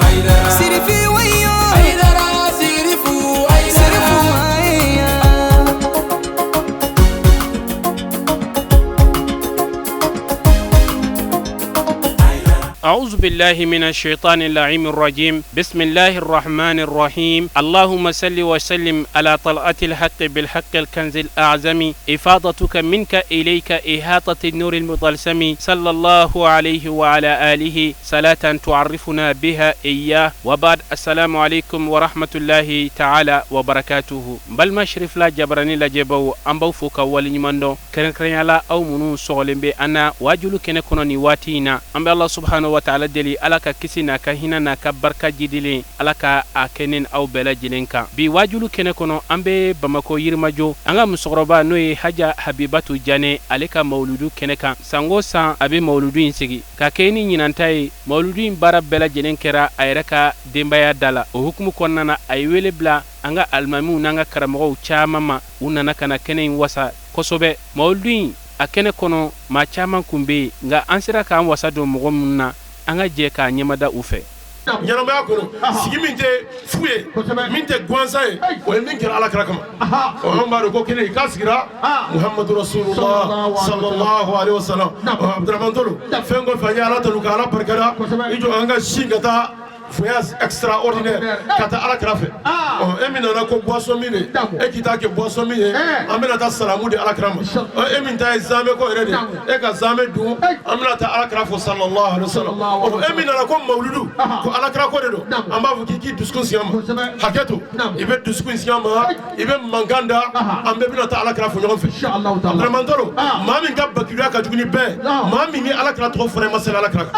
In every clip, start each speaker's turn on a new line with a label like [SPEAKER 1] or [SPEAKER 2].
[SPEAKER 1] Haidara
[SPEAKER 2] Sirifi wayo
[SPEAKER 1] Haidara Sirifu Haidara
[SPEAKER 2] Sirifu aya.
[SPEAKER 3] أعوذ بالله من الشيطان اللعين الرجيم. بسم الله الرحمن الرحيم. اللهم صل وسلم على طلعة الحق بالحق الكنز الأعظم، إفاضتك منك إليك إحاطة النور المطلسم، صلى الله عليه وعلى آله صلاة تعرفنا بها إياه. وبعد، السلام عليكم ورحمة الله تعالى وبركاته. Balima Sherifila jabarani lajɛbaw, an b'aw fo ka waleɲuman dɔn, kɛrɛnkɛrɛnya la aw minnu sɔgɔlen bɛ an na waajulu kɛnɛ kɔnɔ nin waati in na. An bɛ Ala subhanahu wa ta'ala deli, Ala ka kisi n'a ka hinɛ n'a ka barika jidilen, Ala ka a kɛ ne aw bɛɛ lajɛlen kan. Bi waajulu kɛnɛ kɔnɔ, an bɛ Bamakɔ Yirimajɔ, an ka musokɔrɔba n'o ye Haja Habibatu Jane, ale ka mawuludu kɛnɛ kan. San o san a bɛ mawuludu in sigi ka kɛ ni ɲinanta ye. Mawuludu in baara bɛɛ lajɛlen kɛra a yɛrɛ ka denbaya da la. O hukumu kɔnɔna na, a ye wele bila an ka alimamiw n'an ka karamɔgɔw caman ma. U nana ka na kɛnɛ in wasa kosɛbɛ. Mawuludu in a kɛnɛ kɔnɔ, maa caman kun bɛ yen, nka an sera k'an wasa don mɔgɔ minnu na, an ka jɛ k'a ɲɛmada u fɛ.
[SPEAKER 4] Ɲɛnamaya kɔnɔ, sigi min tɛ fu ye, min tɛ gansan ye, o ye min kɛra Ala kira kama. Ɔ, anw b'a dɔn ko kelen k'a sigira Muhamadu Rasulullah sallallahu alaihi wasallam. Ɔ, Abdurahman Tolo, fɛn kɔfɛ, an ye Ala tanu ka Ala barikada. I jɔ, an ka sin ka taa voyage extraordinaire ka taa Ala kira fɛ. Ɔ, e min nana ko boisson min de, e k'i ta kɛ boisson min ye, an bɛna taa salamu di Ala kira ma. Ɔ, e min ta ye zamɛ ko yɛrɛ de, e ka zamɛ dun, an bɛna taa Ala kira fo sallallahu alaihi wasallam. Ɔ, e min nana ko mawuludu, ko Ala kira ko de don, an b'a fɔ k'i k'i dusukun sigi a ma. Hakɛ to, i bɛ dusukun sigi a ma, i bɛ mankan da, an bɛɛ bɛna taa Ala kira fo ɲɔgɔn fɛ. Abdurahman Tolo, maa min ka bakiluya ka jugu ni bɛɛ, maa min ni Ala kira tɔgɔ fɔra, i ma seli Ala kira kan.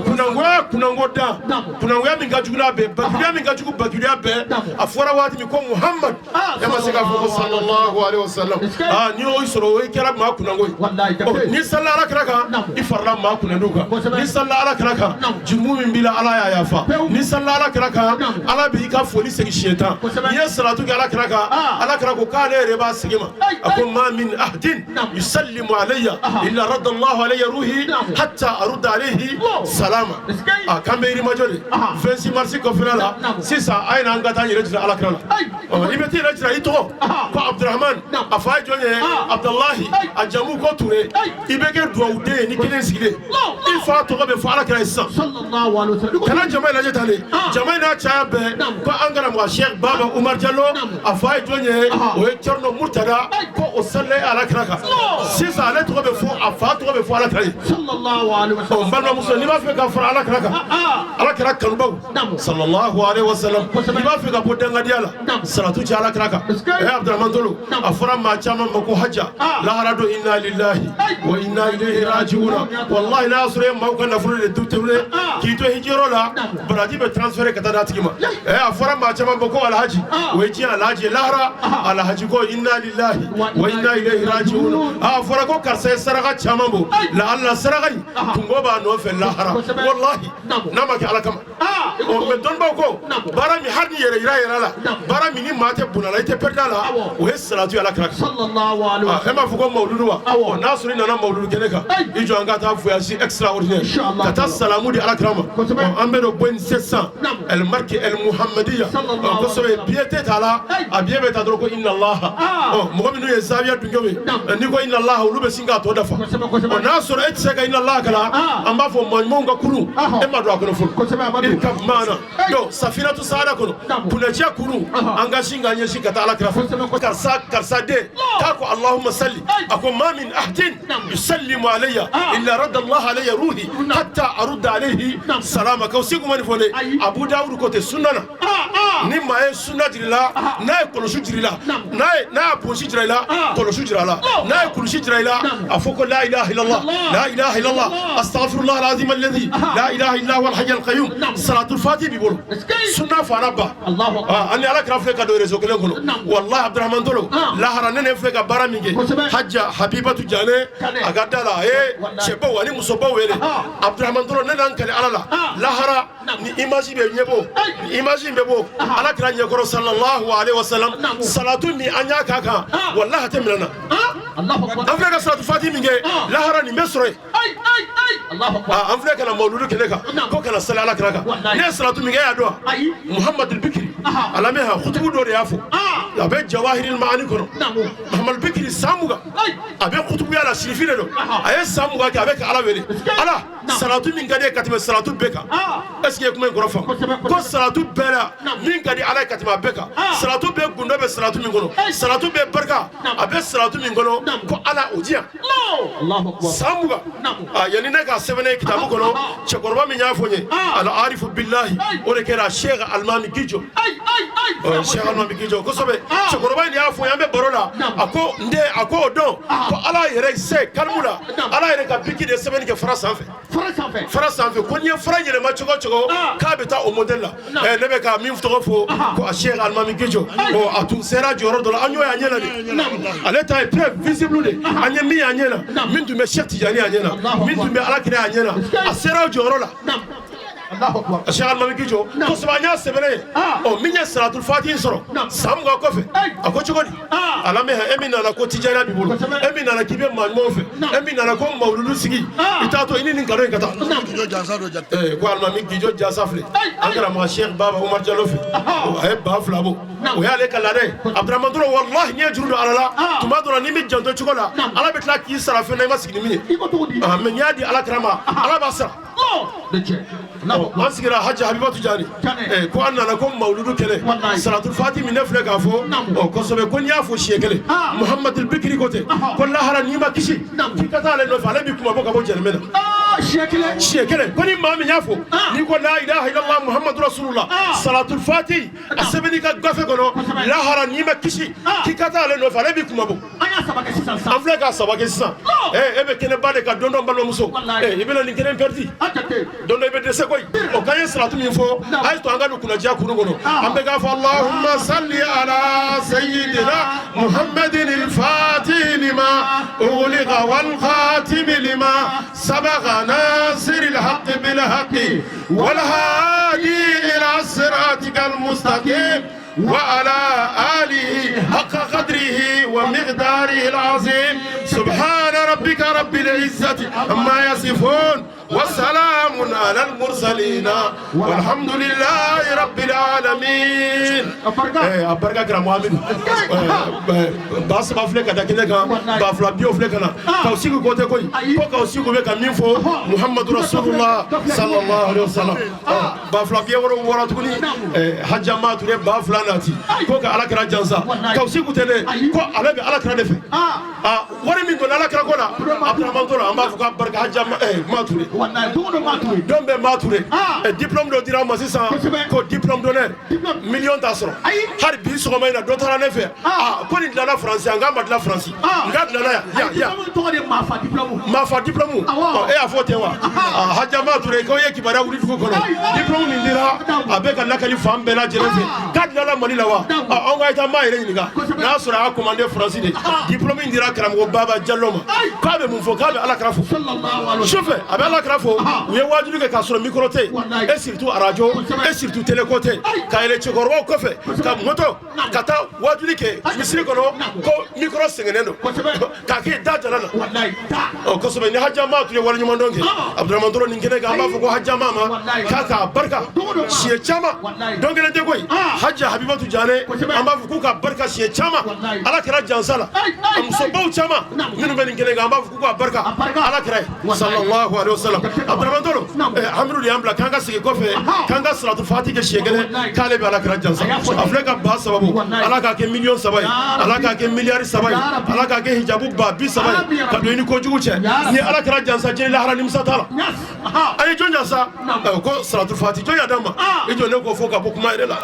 [SPEAKER 4] Kunangoya, kunango dan, kunangoya min ka jugu n'a bɛɛ, bakiluya min ka jugu bakiluya bɛɛ, a fɔra waati min ko Muhammad, e ma se k'a fɔ ko sallallahu alaihi wasallam. Aa, n'i y'o sɔrɔ, o kɛra maa kunango ye. Ɔ, n'i salila Ala kira kan, i farala maa kunnandiw kan. N'i salila Ala kira kan, jurumu min b'i la, Ala y'a yafa. N'i salila Ala kira kan, Ala b'i ka foli segin siɲɛ 10. N'i ye salatu kɛ Ala kira kan, Ala kira ko k'ale yɛrɛ b'a segin ma. A ko ma min ahdin yusallimu alayya illa radda Allahu alayya ruhi hatta arudda alayhi salama. A k'an bɛ Yirimajɔ de, 26 mars kɔfɛla la sisan. A ye n'an ka taa yɛrɛ jira Ala kira la. Ɔ, i bɛ t'i yɛrɛ jira, i tɔgɔ ko Abdurahman, a fa ye jɔn ye? Abdulahi, a jamu ko Ture. I bɛ kɛ dugawuden ye ni kelen sigilen, i fa tɔgɔ bɛ fɔ Ala kira ye sisan. Kana jama in lajɛ tan de, jama in n'a caya bɛɛ ko an karamɔgɔ Cheikh Baba Umar Jalo, a fa ye jɔn ye? O ye Thierno Murtada. Ko o salilen Ala kira kan sisan, ale tɔgɔ bɛ fɔ, a fa tɔgɔ bɛ fɔ Ala kira ye. Ɔ, n balimamuso, n'i b'a fɛ ka fara Ala kira kan, Ala kira kanubaw sallallahu alaihi wasallam, n'i b'a fɛ ka bɔ dangadenya la, salatu cɛ Ala kira kan. Ɛ, Abdurahman Tolo, a fɔra maa caman ma ko haja lahara don, inna lillahi wa inna ilayhi raji'una. Wallahi, n'a y'a sɔrɔ e maaw ka nafolo de détourné k'i to hijiyɔrɔ la, baraji bɛ transféré ka taa d'a tigi ma. Ɛ, a fɔra maa caman ma ko alhaji, o ye diɲɛ alhaji ye, lahara alhaji ko inna lillahi wa inna ilayhi raji'una. A fɔra ko karisa ye saraka caman bɔ, la alla saraka in kungo b'a nɔfɛ lahara, wallahi, n'a ma kɛ Ala kama. Ɔ, mɛ dɔnnibaw ko baara min, hali ni yɛrɛ yira yɛrɛ la, baara min ni maa tɛ bonya la, i tɛ pɛrɛn la, o ye salatu ye Ala kira kan. E m'a fɔ ko mawuludu wa? Ɔ, n'a sɔrɔ i nana mawuludu kɛnɛ kan, i jɔ, an ka taa voyage extraordinaire ka taa salamu di Ala kira ma. Ɔ, an bɛ don Boeing 700 el marque el Muhammadiya. Ɔ, kosɛbɛ, billet tɛ t'a la, a billet bɛ ta dɔrɔn ko inna Allah. Ɔ, mɔgɔ minnu ye zawiya dunkew ye, n'i ko inna Allah, olu bɛ sin k'a tɔ dafa. Ɔ, n'a sɔrɔ e tɛ se ka inna Allah kalan, an b'a fɔ maa ɲumanw ka kurun, e ma don a kɔnɔ fɔlɔ, i ka maana donc safinatu saada kɔnɔ, kunnacɛ kurun, an ka sin k'an ɲɛsin ka taa Ala kira fɛ. Karisa, karisa den k'a ko allahumma salli, a ko ma min ahdin yusallimu alayya illa radda Allah alayya ruhi hatta arudda alayhi salama. K'aw sigi kuma nin fɔ dɛ. Abu Dawud ko ten sunna na, ni maa ye sunna jira i la, n'a ye kɔlɔsi jira i la, n'a y'a posi jira i la, kɔlɔsi jira a la, n'a ye kulusi jira i la, a fɔ ko la ilaha illallah, la ilaha illallah, astaghfirullah alazim alladhi la ilaha illa huwa alhayy alqayyum, salatul fatih b'i bolo, sunna fana ba. Ah, an ni Ala kira filɛ ka don réseau kelen kɔnɔ. Wallahi, Abdurahman Tolo, lahara ne filɛ ka baara min kɛ, Hajja Habibatu Jane a ka da la, a ye cɛbaw ani musobaw wele. Abdurahman Tolo, ne n'an kali Ala la, lahara ni image bɛ ɲɛbɔ, ni image bɛ bɔ Ala kira ɲɛkɔrɔ sallallahu alaihi wasallam, salatu min an y'a k'a kan, wallahi, a tɛ minɛ na. An filɛ ka salatu fati min kɛ, lahara nin bɛ sɔrɔ yen. An filɛ ka na mawuludu kɛnɛ kan ko ka na sali ala kira kan. Ne ye salatu min kɛ, e y'a dɔn wa? Muhamadu Bikiri, a lamɛn ha, kutubu dɔ de y'a fɔ, a bɛ Jawahiril Maani kɔnɔ. Muhamadu Bikiri, san 20 a bɛ kutubuya la, sirifi de don. A ye san 20 kɛ a bɛ ka Ala wele. Ala, salatu min ka di ye ka tɛmɛ salatu bɛɛ kan, est ce que i ye kuma in kɔrɔ faamu? Ko salatu bɛɛ la min ka di Ala ye ka tɛmɛ a bɛɛ kan, salatu bɛɛ gundo bɛ salatu min kɔnɔ, salatu bɛɛ barika a bɛ salatu min kɔnɔ, ko Ala o di yan. San 20 a yanni ne ka sɛbɛn kitabu kɔnɔ, cɛkɔrɔba min y'a fɔ n ye, al arifu billahi, o de kɛra Sheikh Alimami Gijo. Sheikh Alimami Gijo, kosɛbɛ. Cɛkɔrɔba in de y'a fɔ n ye, an bɛ baro la, a ko n den, a ko o don ko Ala yɛrɛ se kalimu la, Ala yɛrɛ ka biki de sɛbɛnni kɛ fara sanfɛ, fara sanfɛ, ko n'i ye fara yɛlɛma cogo o cogo, k'a bɛ taa o modèle la. Ne bɛ ka min tɔgɔ fɔ, ko a Sheikh Alimami Gijo, a tun sera jɔyɔrɔ dɔ la, an y'o ye a ɲɛ na de. Ale ta ye preuve visible de, an ye min ye a ɲɛ na, min tun bɛ Cheikh Tijani a ɲɛ na, min tun bɛ Ala kira a ɲɛ na, a sera o jɔyɔrɔ la. Cheikh Alimami Gijo, kosɛbɛ. An y'a sɛbɛnnen ye. Ɔ, min ye salatul fatihi sɔrɔ san 20 kɔfɛ, a ko cogo di? A lamɛn, e min nana ko tijaniya b'i bolo, e min nana k'i bɛ maa ɲumanw fɛ, e min nana ko mawuludu sigi, i t'a to i ni nin kado in ka taa. Ko Alimami Gijo jasa filɛ, an karamɔgɔ Cheikh Baba Umar Jalo fɛ, a ye 2000 bɔ, o y'ale ka laada ye. Abdurahman Toro, walahi, n'i ye juru don Ala la, tuma dɔ la n'i bɛ janto cogo la, Ala bɛ tila k'i sara fɛn na i ma sigi ni min ye. Mais n'i y'a di Ala kira ma, Ala b'a sara. An sigira Hajji Habibatu Jani, ko an nana ko mawuludu kɛlɛ, salatul fati min ne filɛ k'a fɔ, ɔ kosɛbɛ, ko n'i y'a fɔ siɲɛ kelen, Muhamadul Bikiri ko ten ko lahara n'i ma kisi k'i ka taa ale nɔfɛ, ale b'i kuma bɔ ka bɔ jahanama na. Siɲɛ kelen, ko ni maa min y'a fɔ, n'i ko la ilaha illallah Muhammadu rasulullah, salatul fati a sɛbɛnni ka gafe kɔnɔ, lahara n'i ma kisi k'i ka taa ale nɔfɛ, ale b'i kuma bɔ. An filɛ k'a saba kɛ sisan. E bɛ kɛnɛba de ka don dɔ, balimamuso, i bɛna nin kɛnɛ pɛridi don dɔ, i bɛ dɛsɛ koyi. O k'an ye salatu min fɔ, a ye to an ka don kunnadiya kurun kɔnɔ, an bɛ k'a fɔ: Allahumma salli ala sayyidina Muhammadin al-fatih lima ughliqa wal khatim lima sabaqa nasir al-haqq bil haqq wal hadi ila siratikal mustaqim وعلى آله حق قدره ومقداره العظيم. سبحان ربك رب العزة عما يصفون وسلام على المرسلين والحمد لله رب العالمين. A barika karamɔgɔ Amidu, 3000 filɛ ka da kɛnɛ kan, 2000 biyew filɛ ka na. K'aw sigi ko tɛ koyi, ko k'aw sigi bɛ ka min fɔ, Muhamadu Rasulullah sallallahu alaihi wasallam. 2000 biye wɛrɛw bɔra tuguni, Hajjama Ture 2000 nati ko ka Ala kira jansa. K'aw sigi tɛ dɛ, ko ale bɛ Ala kira de fɛ. Wari min donna Ala kira ko la, Abdurahman Toro, an b'a fɔ k'a barika Hajjama Ma Ture, don bɛɛ Ma Ture. Diplôme dɔ dira an ma sisan ko diplôme d'honneur, miliyɔn t'a sɔrɔ hali bi. Sɔgɔma in na dɔ taara ne fɛ, ko nin dilanna Faransi, an k'a ma dilan Faransi, n k'a dilanna yan yan yan. Maafa diplôme, e y'a fɔ ten wa? Hajjama Ture, k'aw ye kibaruya wuli dugu kɔnɔ, diplôme min dira, a bɛ ka lakali fan bɛɛ lajɛlen fɛ, k'a dilanna Mali la wa? Anw ka taa maa yɛrɛ ɲininka n'a sɔrɔ a y'a commandé Faransi de. Diplôme in dira karamɔgɔ Baba Jalo ma, k'a bɛ mun fɔ? K'a bɛ Ala kira fo sufɛ, a bɛ Ala kira fo. U ye waajuli kɛ k'a sɔrɔ micro tɛ yen, et surtout arajo, et surtout télé ko tɛ, ka yɛlɛ cɛkɔrɔbaw kɔfɛ ka moto ka taa waajuli kɛ misiri kɔnɔ, ko micro sɛgɛnnen don k'a kɛ da jala la. Ɔ kosɛbɛ, ni Hajjama tun ye waleɲumandɔn kɛ, Abdurahman Toro, nin kɛnɛ kan, an b'a fɔ ko Hajjama ma k'a k'a barika siɲɛ caman, don kelen tɛ koyi. Hajja Habibatu Jane, an b'a fɔ k'u ka barika siɲɛ caman, Ala kɛra jansa la. A musobaw caman minnu bɛ nin kɛnɛ kan, an b'a fɔ k'u ka barika Ala kɛra ye sallallahu alaihi wasallam. Abdurahman Toro, Hamidu de y'an bila k'an ka segin kɔfɛ k'an ka salatu fati kɛ siɲɛ kelen, k'ale bɛ Ala kɛra jansa. A filɛ ka 3000 bɔ, Ala k'a kɛ miliyɔn 3 ye, Ala k'a kɛ miliyari 3 ye, Ala k'a kɛ hijabu 30 000 ye, ka don i ni kojugu cɛ ni Ala kɛra jansa jeli lahara nimisa t'a la. A ye jɔn jansa ko salatu fati, jɔn y'a d'a ma? I jɔ ne ko fo ka bɔ kuma yɛrɛ la.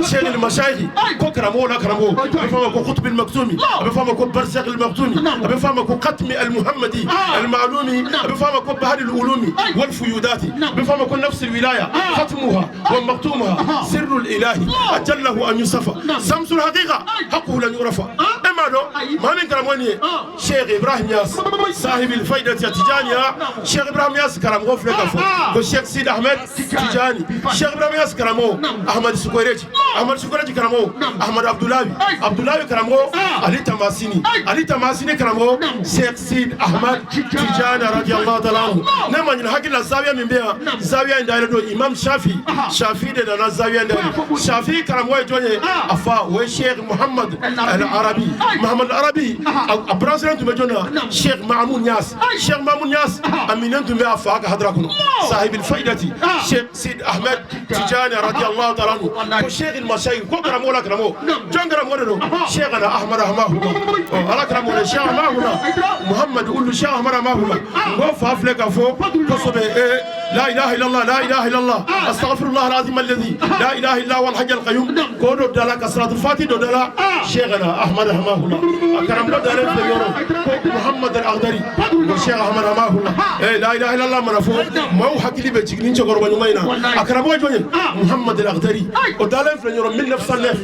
[SPEAKER 4] Cheikh Mashayi, ko karamɔgɔ la karamɔgɔ, a bɛ fɔ a ma ko Kutubi Maktumi, a bɛ fɔ a ma ko Barzak Maktumi, a bɛ fɔ a ma ko Katmi al Muhammadi al Ma'lumi, a bɛ fɔ a ma ko Bahari al Ulumi wal Fuyudati, a bɛ fɔ a ma ko Nafs al Wilaya khatmuha wa maktumuha sirru al Ilahi ajallahu an yusafa samsul haqiqa haquhu lan yurafa. E ma b'a dɔn maa min karamɔgɔ nin ye Cheikh Ibrahim Niass sahibil faidati Tijaniya. Cheikh Ibrahim Niass karamɔgɔ filɛ ka fɔ ko Cheikh Sidi Ahmed Tijani. Cheikh Ibrahim Niass karamɔgɔ Ahmad Sukoreji, Ahmad Sukoreji karamɔgɔ Ahmad Abdoulaye, Abdoulaye karamɔgɔ Ali Tamasini, Ali Tamasini karamɔgɔ Cheikh Sidi Ahmed Tijani radiyallahu ta'ala anhu. Ne ma ɲinɛ hakili la, zawiya min bɛ yan, zawiya in dayɛlɛ don Imam Shafi. Shafi de nana zawiya in dayɛlɛ. Shafi karamɔgɔ ye jɔn ye? A fa o ye Cheikh Muhammad Al Arabi. Muhammad Al Arabi a branchelen tun bɛ jɔn na? Cheikh Mahmoud Niass. Cheikh Mahmoud Niass a minɛn tun bɛ a fa ka hadara kɔnɔ, sahibil faidati Cheikh Sidi Ahmed Tijani radiyallahu ta'ala anhu. Ko Cheikh il Mashayikh, ko karamɔgɔ la karamɔgɔ, jɔn karamɔgɔ de don? Cheikh ana Ahmad Hamahula, ala karamɔgɔ de Cheikh Hamahula Muhammad ulu Cheikh Ahmad Hamahula. N ko fa filɛ ka fɔ kosɛbɛ. La ilaha illallah, la ilaha illallah, astaghfirullah alazim alladhi la ilaha illa huwa alhayy alqayyum. Ko do dala ka salatul fatih do dala Cheikhana Ahmad Hamahula. A karamɔgɔ dalen filɛ yɔrɔ ko Muhammad al-Aghdari ko Cheikh Ahmad Hamahula. La ilaha illallah mana fɔ, maaw hakili bɛ jigin ni cɛkɔrɔba ɲuman in na. A karamɔgɔ jɔn ye? Muhammad al-Aghdari. O dalen filɛ yɔrɔ 1909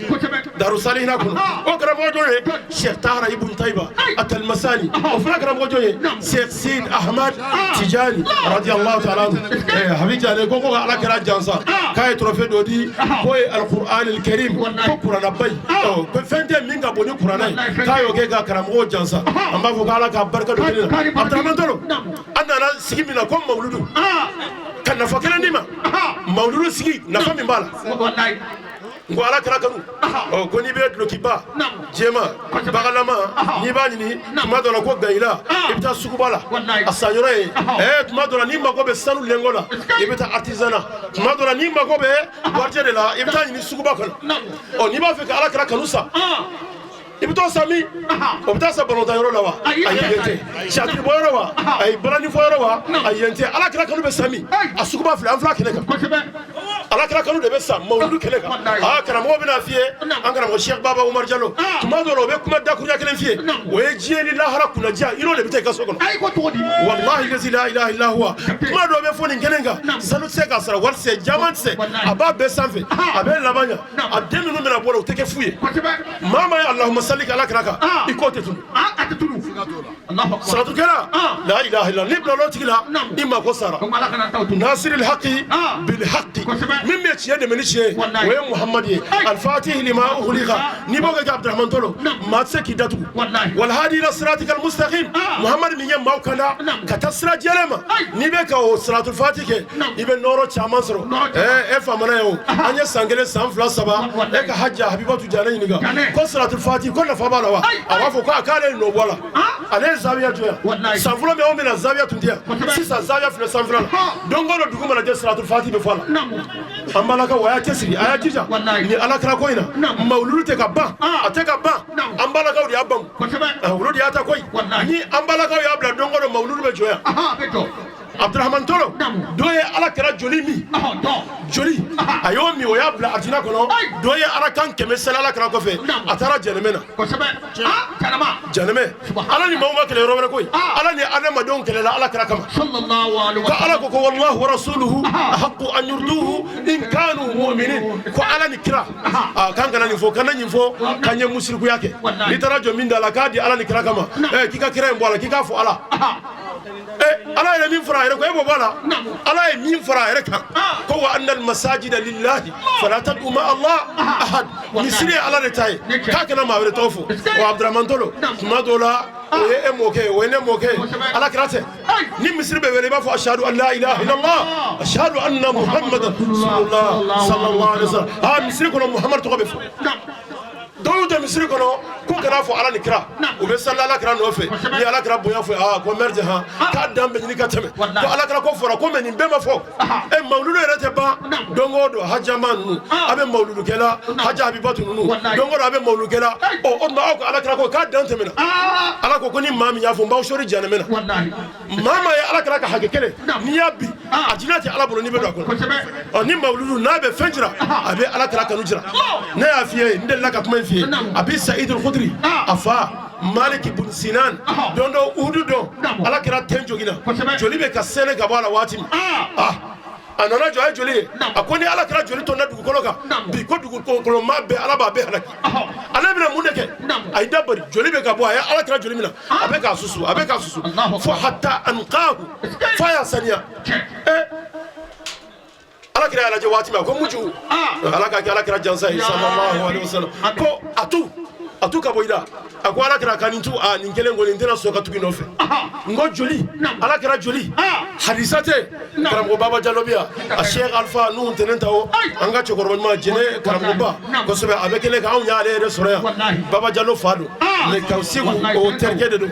[SPEAKER 4] Darussalihina kɔnɔ. O karamɔgɔ jɔn ye? Cheikh Tahara ibn Tayba Atalmasani. O fana karamɔgɔ jɔn ye? Cheikh Sid Ahmad Tijani radiyallahu ta'ala anhu. Habi Jane ko ala kɛra jansa k'a ye trophée dɔ di k'o ye Alquran al-Karim, ko kuranna bayi, ko fɛn tɛ min ka bon ni kuranna ye, k'a y'o kɛ ka karamɔgɔ jansa. An b'a fɔ ko ala k'a barika don kelen na. Abdurahman Tolo, an nana sigi min na ko mawuludu ka nafa kelen d'i ma. Mawuludu sigi nafa min b'a la, n ko ala kɛra kanu. Ɔ ko n'i bɛ dulokiba jɛma bagalama n'i b'a ɲini, tuma dɔ la ko gayila, i bɛ taa suguba la a san yɔrɔ ye. Tuma dɔ la n'i mako bɛ sanu lɛngɔ la, i bɛ taa artisanat. Tuma dɔ la n'i mako bɛ warijɛ de la, i bɛ taa ɲini suguba kɔnɔ. Ɔ n'i b'a fɛ ka ala kɛra kanu san, i bɛ taa san min? O bɛ taa san balontan yɔrɔ la wa? Ayi, yen tɛ. Siyatiri bɔ yɔrɔ wa? Ayi. Balani fɔ yɔrɔ wa? Ayi, yen tɛ. Ala kɛra kanu bɛ san min? A suguba filɛ, an filɛ kɛnɛ kan. Ala kɛra kanu de bɛ san mawuludu kɛnɛ kan. Aa, karamɔgɔ bɛna f'i ye, an karamɔgɔ Cheikh Baba Umar Jalo, tuma dɔ la o bɛ kuma dakuruɲa kelen f'i ye, o ye diɲɛ ni lahara kunnaja. I n'o de bɛ taa i ka so kɔnɔ. Walahi lazi la ilaha illa huwa, kuma dɔ bɛ fɔ nin kɛnɛ kan, sanu tɛ se k'a sara, wari tɛ se, jaman tɛ se, a b'a bɛɛ sanfɛ, a bɛ laban ɲa. A den minnu bɛna bɔ la, o tɛ kɛ fu ye. Maa maa ye Allahumma salli kɛ ala kira kan, i k'o tɛ tunu. Saratukɛla la ilaha illa, n'i bila o tigi la, i mako sara. Nasiril haqi bil haqi, min bɛ tiɲɛ dɛmɛ ni tiɲɛ ye, o ye Muhamadu ye. Alfatihi lima ughliqa, n'i b'o kɛ Abdurahman Tolo, maa tɛ se k'i datugu. Walhadi ila siratikal mustaqim, Muhamadu min ye maaw kanda ka taa sira jɛlen ma, n'i bɛ ka o siratul fatih kɛ, i bɛ nɔɔrɔ caman sɔrɔ. E famana ye o, an ye san kelen, san fila, saba, e ka hajja Habibatu Jane ɲininka ko siratul fatih ko nafa b'a la wa? A b'a fɔ ko a k'ale ye nɔ bɔ a la, ale ye zawiya jɔ yan. San fɔlɔ min anw bɛna, zawiya tun tɛ yan. Sisan zawiya filɛ sanfɛla la. Don o don dugu mana jɛ, siratul fatih bɛ fɔ a la. An balakaw, a y'a cɛsiri, a y'a jija ni ala kira ko in na. Mawuludu tɛ ka ban, a tɛ ka ban. An balakaw de y'a ban, olu de y'a ta koyi. Ni an balakaw y'a bila, don o don mawuludu bɛ jɔ yan. Abdurahman Tolo, dɔ ye ala kɛra joli min joli, a y'o min, o y'a bila arijina kɔnɔ. Dɔ ye arakan 100 seli ala kɛra kɔfɛ, a taara jɛnɛmɛ na. Jɛnɛmɛ, ala ni maaw ma kɛlɛ yɔrɔ wɛrɛ koyi, ala ni adamadenw kɛlɛla ala kɛra kama. Ko ala ko wallahu wa rasuluhu ahaqqu an yurduhu in kanu mu'minin. Ko ala ni kira k'an kana nin fɔ, kana nin fɔ k'an ye musirikuya kɛ. N'i taara jɔ min da la k'a di ala ni kira kama, k'i ka kira in bɔ a la, k'i k'a fɔ ala. Ala yɛrɛ min fɔra a yɛrɛ ko e b'o bɔ a la. Ala ye min fɔra a yɛrɛ kan ko wa anna almasajida lillahi fala tad'u ma Allah ahad, misiri ye ala de ta ye, k'a kana maa wɛrɛ tɔgɔ fɔ. Wa Abdurahman Tolo, tuma dɔw la o ye e mɔkɛ ye, o ye ne mɔkɛ ye, ala kira tɛ. Ni misiri bɛ wele, i b'a fɔ ashhadu an la ilaha illallah, ashhadu anna muhammadan rasulullah sallallahu alaihi wasallam. Misiri kɔnɔ Muhammad tɔgɔ bɛ fɔ. Dɔw tɛ misiri kɔnɔ k'u kana fɔ ala ni kira, u bɛ sali ala kira nɔfɛ. Ni ala kira bonya fɔ, ko merde han, k'a dan bɛ ɲini ka tɛmɛ, ko ala kira ko fɔra ko mɛ nin bɛɛ ma fɔ. Mawuludu yɛrɛ tɛ ban. Don o don hajama ninnu a bɛ mawuludukɛla, haja Habibatu ninnu, don o don a bɛ mawuludukɛla. Ɔ o tuma aw ko ala kira ko k'a dan tɛmɛna. Ala ko ko ni maa min y'a fɔ, n b'aw sori janɛmɛ na. Maa maa ye ala kira ka hakɛ kelen n'i y'a bi, a jinɛ tɛ ala bolo n'i bɛ don a kɔnɔ. Ɔ ni mawuludu n'a bɛ fɛn jira, a bɛ ala kira kanu jira. Ne y'a f'i ye, n delila ka kuma in f'i ye. Abi Sa'id al-Khudri, a fa Malik ibn Sinan, don dɔ Uhudu don, ala kira ten joginna, joli bɛ ka sɛnɛ ka bɔ a la waati min, A nana jɔ, a ye joli ye. A ko ni Ala kɛra joli to na dugukolo kan bi, ko dugukolo maa bɛɛ, Ala b'a bɛɛ halaki. Ale bɛna mun de kɛ? A ye da bari, joli bɛ ka bɔ. A ye Ala kɛra joli min na, a bɛ k'a susu, a bɛ k'a susu fo hatta anqahu, f'a y'a saniya. Ɛ, Ala kira y'a lajɛ waati min, a ko muju, Ala ka kɛ Ala kira jansa ye, sallallahu alaihi wasallam, ko a tu, a tu ka bɔ i la. A ko Ala kira ka nin tu, a nin kelen kɔni, n tɛna sɔn ka tugu i nɔfɛ. N ko joli, Ala kira joli, hadisa tɛ. Karamɔgɔ Baba Jalo bi yan, a Sheikh Alpha Nuhu Tɛnɛn ta o, an ka cɛkɔrɔba ɲuman, jɛnɛ karamɔgɔba kosɛbɛ, a bɛ kɛnɛ kan, anw y'ale yɛrɛ sɔrɔ yan. Baba Jalo fa don, mais ka Segu o terikɛ de don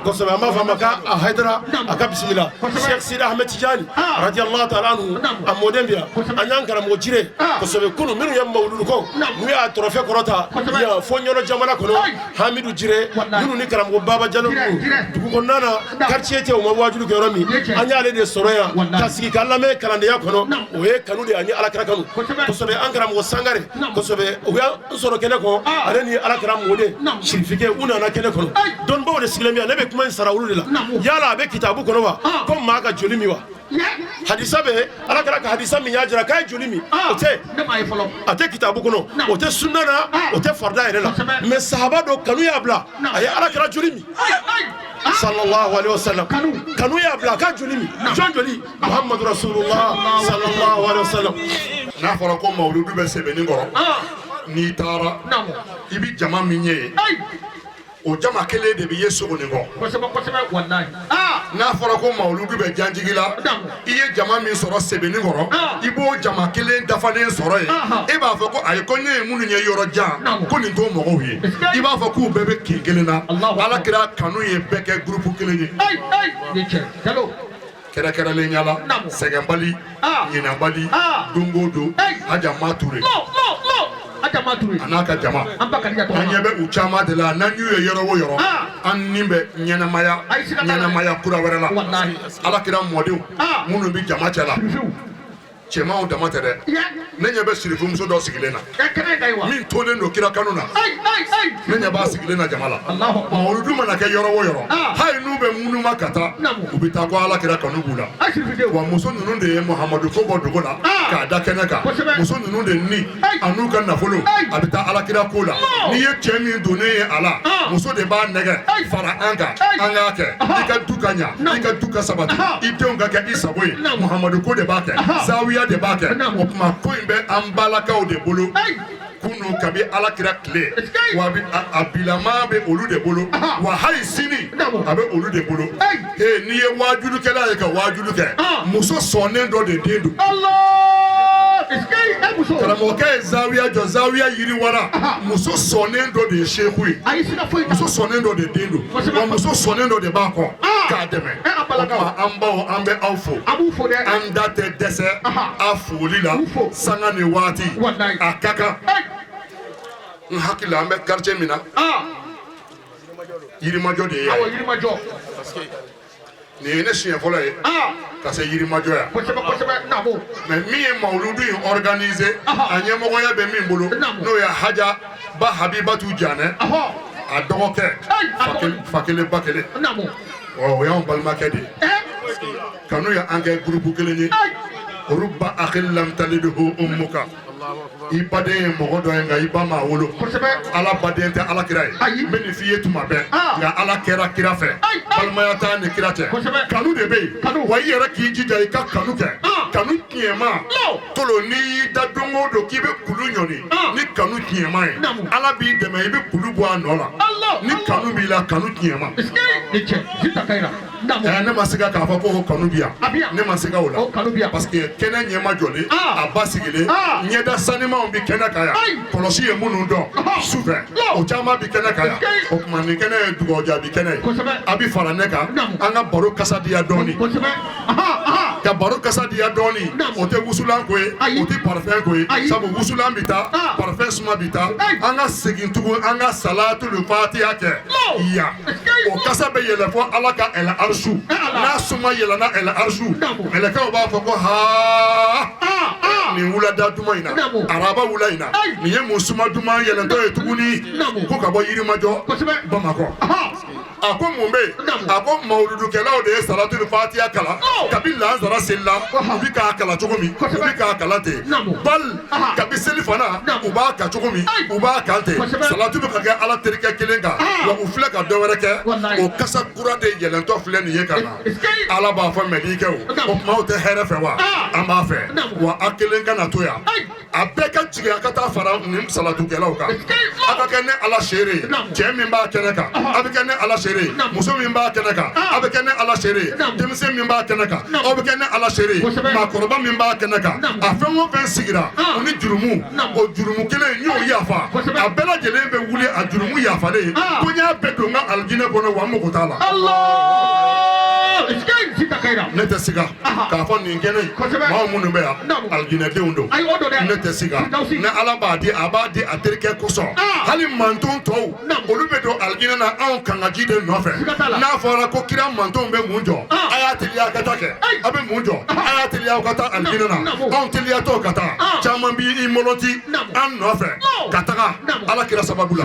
[SPEAKER 4] kosɛbɛ. An b'a fɔ a ma k'a Hayidara, a ka bisimila. Sheikh Sidi Ahmed Tijani radiyallahu ta'ala anhu, a mɔden bi yan. An y'an karamɔgɔ Jire kosɛbɛ kunun, minnu ye mawuludu ko n'u y'a trophée kɔrɔta yan fo Ɲɔnɔ jamana kɔnɔ, Hamidu Jire, minnu ni karamɔgɔ Baba Jalo ninnu dugu kɔnɔna na, quartier tɛ u ma waajulu kɛ yɔrɔ min, an y'ale de sɔrɔ yan ka sigi k'a lamɛn kalandenya kɔnɔ. O ye kanu de ye ani Ala kira kanu kosɛbɛ. An karamɔgɔ Sangare kosɛbɛ, u y'an sɔrɔ kɛnɛ kɔnɔ, ale ni Ala kira mɔden Sirifikɛ, u nana kɛnɛ kɔnɔ. Dɔnnibaw de sigilen bɛ yan, ne bɛ kuma in sara olu de la. Yala a bɛ kitabu kɔnɔ wa, ko maa ka joli min wa? Hadisa bɛ, Ala kira ka hadisa min y'a jira k'a ye joli min, o tɛ, a tɛ kitabu kɔnɔ, o tɛ sunna na, o tɛ farida yɛrɛ la. Mais sahaba dɔ kanu y'a bila, a ye Ala kira joli min, sallallahu alaihi wasallam. Kanu y'a bila a ka joli min. Jɔn joli? Muhammadu Rasulullah sallallahu alaihi wasallam.
[SPEAKER 5] N'a fɔra ko mawuludu bɛ sɛbɛnni kɔrɔ, n'i taara i bɛ jama min ye, o jama kelen de bɛ ye Sogonin kɔ. N'a fɔra ko mawuludu bɛ Janjigi la, i ye jama min sɔrɔ sɛbɛnni kɔrɔ, i b'o jama kelen dafalen sɔrɔ yen. E b'a fɔ ko ayi, ko ne ye minnu ye yɔrɔ jan, ko nin t'o mɔgɔw ye. I b'a fɔ k'u bɛɛ bɛ kin kelen na. Ala kira kanu ye bɛɛ kɛ gurupu kelen ye. Kɛrɛnkɛrɛnnenya la, sɛgɛnbali, ɲinabali, don o don, Hajama Ture a n'a ka jama, an ɲɛ bɛ u caman de la. N'an y'u ye yɔrɔ o yɔrɔ, an ni bɛ ɲɛnamaya, ɲɛnamaya kura wɛrɛ la. Ala kira mɔdenw minnu bɛ jama cɛ la, cɛmanw dama tɛ dɛ. Ne ɲɛ bɛ sirifumuso dɔ sigilen na min tolen don kira kanu na, ne ɲɛ b'a sigilen na jama la. Mawuludu mana kɛ yɔrɔ o yɔrɔ, hali n'u bɛ munuma ka taa, u bɛ taa ko Ala kira kanu b'u la. Wa muso ninnu de ye Muhamadu ko bɔ dogo la k'a da kɛnɛ kan. Muso ninnu de ni a n'u ka nafolo, a bɛ taa Ala kira ko la. N'i ye cɛ min donnen ye a la, muso de b'a nɛgɛ fara an kan, an k'a kɛ i ka du ka ɲa, i ka du ka sabati, i denw ka kɛ i sago ye. Muhamadu ko de b'a kɛ, zawiya de b'a kɛ. O tuma ko in bɛ an balakaw de bolo kunu kabi Ala kira tile, wa a bilama bɛ olu de bolo, wa hali sini a bɛ olu de bolo. Ee, n'i ye waajulukɛla ye ka waajulu kɛ, muso sɔnnen dɔ de den don. Karamɔgɔkɛ ye zawiya jɔ, zawiya yiriwara, muso sɔnnen dɔ de ye seku ye, muso sɔnnen dɔ de den don, wa muso sɔnnen dɔ de b'a kɔ k'a dɛmɛ. O tuma an baw, an bɛ aw fo, an da tɛ dɛsɛ a foli la sanga ni waati a ka kan. N hakili la, an bɛ quartier min na, Yirimajɔ de ye yan. Nin ye ne siɲɛ fɔlɔ ye ka se Yirimajɔ yan. Mais min ye mawuludu in organiser, a ɲɛmɔgɔya bɛ min bolo, n'o ye Haja Ba Habibatu Janɛ, a dɔgɔkɛ fa kelen ba kelen, o y'anw balimakɛ de ye. Kanu ye an kɛ gurupu kelen ye. Ruba akhil lam talidhu ummuka, i baden ye mɔgɔ dɔ ye, nka i ba m'a wolo. Ala baden tɛ Ala kira ye, n bɛ nin f'i ye tuma bɛɛ. Nka Ala kɛra kira fɛ, balimaya t'a ni kira cɛ, kanu de bɛ yen. Wa i yɛrɛ k'i jija i ka kanu kɛ, kanu tiɲɛma tolo. N'i y'i da don o don k'i bɛ kulu ɲɔni ni kanu tiɲɛma ye, Ala b'i dɛmɛ, i bɛ kulu bɔ a nɔ la. Ni kanu b'i la, kanu tiɲɛma. Ne ma se k'a fɔ ko kanu bi yan, ne ma se o la, parce que kɛnɛ ɲɛma jɔlen, a ba sigilen, ɲɛda sanimanw bi kɛnɛ kan yan, kɔlɔsi ye minnu dɔn sufɛ, o caman bi kɛnɛ kan yan. O tuma nin kɛnɛ ye dugawu jaabi kɛnɛ ye. A bi fara ne kan, an ka baro kasa diya dɔɔni, ka baro kasa diya dɔɔni. O tɛ wusulan ko ye, o tɛ parfum ko ye, sabu wusulan bi taa, parfum suma bi taa. An ka segin tugun, an ka salatul fatiha kɛ yan, o kasa bɛ yɛlɛ fɔ Ala ka ɛlɛ arisu. N'a suma yɛlɛna ɛlɛ arisu, mɛlɛkɛw b'a fɔ ko haa, nin wulada duman in na, araba wula in na, nin ye mun suma duman yɛlɛntɔ ye tuguni ko ka bɔ Yirimajɔ Bamakɔ. A ko mun bɛ yen? A ko mawuludukɛlaw de ye salatul fatiha kalan kabi lansara selila, u bɛ k'a kalan cogo min, u bɛ k'a kalan ten. Bali kabi seli fana, u b'a kan cogo min, u b'a kan ten. Salatu bɛ ka kɛ Ala terikɛ kelen kan, wa u filɛ ka dɔ wɛrɛ kɛ. O kasa kura de yɛlɛntɔ filɛ nin ye ka na. Ala b'a fɔ mɛlikɛw, o tuma aw tɛ hɛrɛ fɛ wa? An b'a fɛ. Wa a kelen kana to yan, a bɛɛ ka jigin, a ka taa fara nin salatukɛlaw kan. A ka kɛ ne Ala seere ye. Cɛ min b'a kɛnɛ kan, a bɛ kɛ ne Ala seere ye. Muso min b'a kɛnɛ kan, a bɛ kɛ ne Ala seere ye. Denmisɛn min b'a kɛnɛ kan, aw bɛ kɛ ne Ala seere ye. Maakɔrɔba min b'a kɛnɛ kan, a fɛn o fɛn sigira o ni jurumu, o jurumu kelen n y'o yafa. A bɛɛ lajɛlen bɛ wuli a jurumu yafalen, ko n y'a bɛɛ don n ka alijinɛ kɔnɔ, wa n mago t'a la. Ne tɛ siga k'a fɔ nin kɛnɛ in, maa minnu bɛ yan, alijinɛdenw don. Ne tɛ siga. Ni Ala b'a di, a b'a di a terikɛ kosɔn. Hali manton tɔw, olu bɛ don alijinɛ na anw kangaji de nɔfɛ. N'a fɔra ko kira mantonw bɛ mun jɔ, a y'a teliya ka taa kɛ. A bɛ mun jɔ, a y'a teliya ka taa alijinɛ na. Anw teliyatɔ ka taa, caman b'i moloti an nɔfɛ ka taga Ala kira sababu la.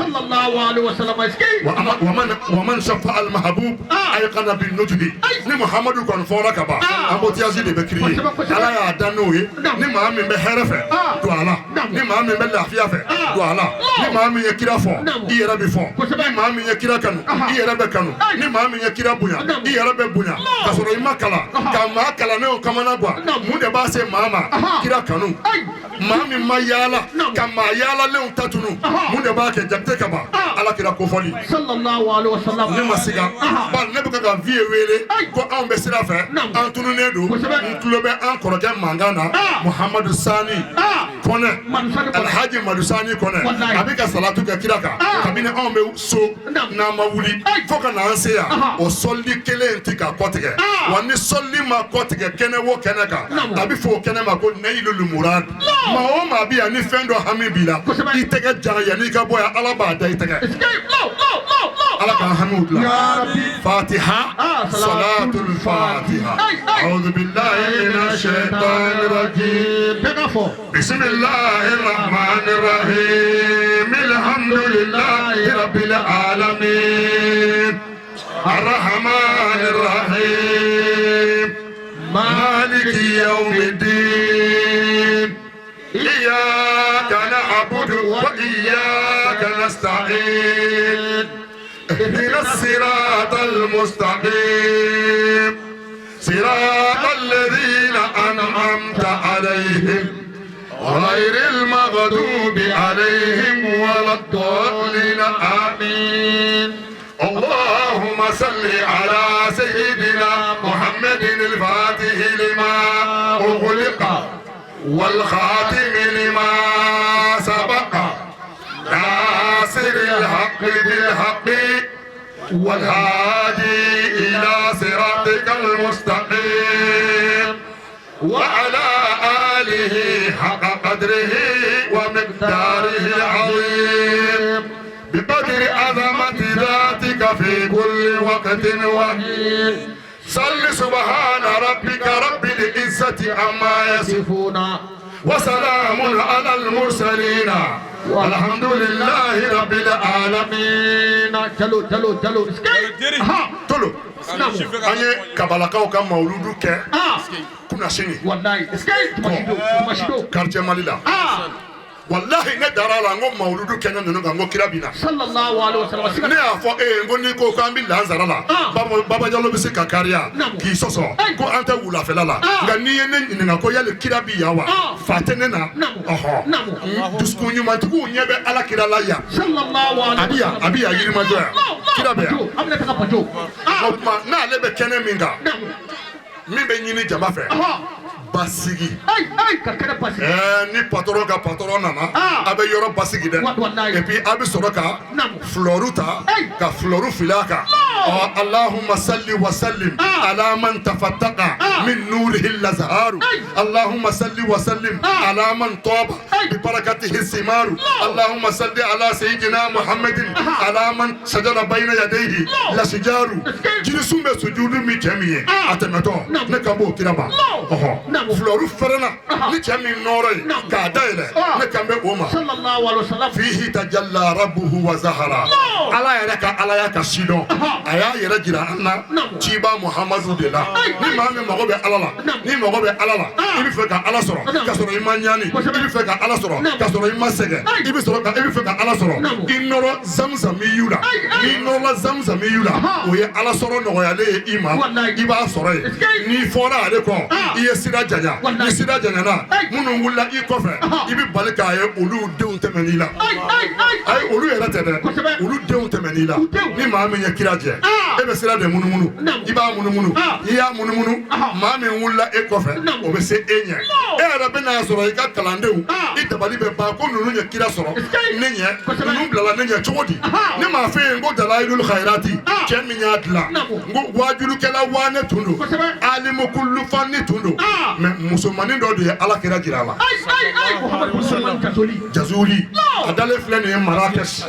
[SPEAKER 5] Wa man shafa al mahabub ayqana bin nujbi. Ni Muhammadu kɔni fɔra ka ban, embouteillage de bɛ crier. Ala y'a dan n'o ye. Ni maa min bɛ hɛrɛ fɛ, don a la. Ni maa min bɛ lafiya fɛ, don a la. Ni maa min ye kira fɔ, i yɛrɛ bɛ fɔ. Ni maa min ye kira kanu, i yɛrɛ bɛ kanu. Ni maa min ye kira bonya, i yɛrɛ bɛ bonya. Ka sɔrɔ i ma kalan, ka maa kalannenw kamana gan. Mun de b'a se maa ma? Kira kanu. Maa min ma yaala, ka maa yaalalenw ta tunu, mun de b'a kɛ? Jakite ka ban Ala kira kofɔli. Ne ma siga, bari ne bɛ ka vie wele ko anw bɛ sira fɛ, an tununnen don. N tulo bɛ an kɔrɔkɛ mankan na, Muhamadu Sani Kɔnɛ, Alhaji Madu Sani Kɔnɛ, a bɛ ka salatu kɛ kira kan kabini anw bɛ so n'an ma wuli fo ka n'an se yan. O sɔlili kelen tɛ ka kɔ tigɛ. Wa ni sɔlili ma kɔ tigɛ kɛnɛ o kɛnɛ kan, a bɛ fɔ o kɛnɛ ma ko Nayilul Murad. Maa o maa bɛ yan, ni fɛn dɔ hami b'i la, i tɛgɛ jan yanni i ka bɔ yan, Ala b'a da i tɛgɛ. Ala k'an hamiw dilan. Fatiha salatul Fatiha. A'udhu billahi minash shaitanir rajim. Bismillahir rahmanir rahim. Alhamdulillahi rabbil alamin. Arrahmanir rahim. Maliki yawmiddin. Iyyaka na'budu wa iyyaka nasta'in. اهدنا الصراط المستقيم، صراط الذين أنعمت عليهم غير المغضوب عليهم ولا الضالين. آمين. اللهم صل على سيدنا محمد الفاتح لما أغلق والخاتم لما سبق، ناصر الحق بالحق والهادي إلى صراطك المستقيم وعلى آله حق قدره ومقداره العظيم، بقدر عظمة ذاتك في كل وقت وحين. صل سبحان ربك رب العزة عما يصفون وسلام على المرسلين والحمد لله رب العالمين.
[SPEAKER 6] Jalo jalo jalo.
[SPEAKER 5] Tolo, an ye kabalakaw ka mawuludu kɛ kunasini quartier Mali la. Wallahi ne dara la, n ko mawuludu kɛnɛ ninnu kan, n ko kira bɛ na. Ne y'a fɔ e ye, n ko n'i ko k'an bɛ lansara la, Baba Jalo bɛ se ka kariya k'i sɔsɔ ko an tɛ wulafɛla la. Nka n'i ye ne ɲininka ko yali kira bi yan wa, fa tɛ ne na. Ɔhɔ, dusukun ɲumantigiw ɲɛ bɛ Ala kira la yan. A bɛ yan, a bɛ yan, Yirimajɔ yan, kira bɛ yan. O tuma n'ale bɛ kɛnɛ min kan, min bɛ ɲini jama fɛ, basigi. Ni patron ka patron nana, a bɛ yɔrɔ basigi dɛ. Et puis a bɛ sɔrɔ ka flɔru ta, ka flɔru fili a kan. Allahumma salli wa sallim ala man tafattaqa min nurihi al-azharu. Allahumma salli wa sallim ala man taba bi barakatihi simaru. Allahumma salli ala sayyidina Muhammadin ala man sajada bayna yadayhi la shijaru. Jirisun bɛ sujudu min cɛ min ye a tɛmɛtɔ, ne kan b'o kira ma. Ɔhɔ, flɔru fɛrɛna ni cɛ min nɔɔrɔ ye k'a dayɛlɛ, ne kan bɛ o ma. Fihi tajalla rabbuhu wa zahara. Ala yɛrɛ ka alaya ka sidɔn, a A y'a yɛrɛ jira an na ciba Muhamadu de la. Ni maa min mago bɛ Ala la, n'i mago bɛ Ala la, i bɛ fɛ ka Ala sɔrɔ ka sɔrɔ i ma ɲani, i bɛ fɛ ka Ala sɔrɔ ka sɔrɔ i ma sɛgɛn, i bɛ sɔrɔ ka i bɛ fɛ ka Ala sɔrɔ, i nɔrɔ zamzamiyu la, n'i nɔrɔla zamzamiyu la, o ye Ala sɔrɔ nɔgɔyalen ye i ma, i b'a sɔrɔ yen. N'i fɔra ale kɔ, i ye sira janya, ni sira janyana, minnu wulila i kɔfɛ, i bɛ bali k'a ye olu denw tɛmɛn'i la. Ayi, olu yɛrɛ tɛ dɛ, olu denw tɛmɛn'i la. Ni maa min ye kira jɛ, e bɛ sira de munumunu, i b'a munumunu, n'i y'a munumunu, maa min wulila e kɔfɛ, o bɛ se e ɲɛ. E yɛrɛ bɛ n'a sɔrɔ i ka kalandenw, i dabali bɛ ban ko ninnu ye kira sɔrɔ ne ɲɛ, ninnu bilala ne ɲɛ cogo di? Ne m'a f'e ye n ko Dalayilul Khayrati, cɛ min y'a dilan, n ko waajulukɛla waane tun don, alimu kullu fanni tun don, mais musomanin dɔ de ye Ala kira jira a la. Jazuli, a dalen filɛ nin ye Marakɛsi,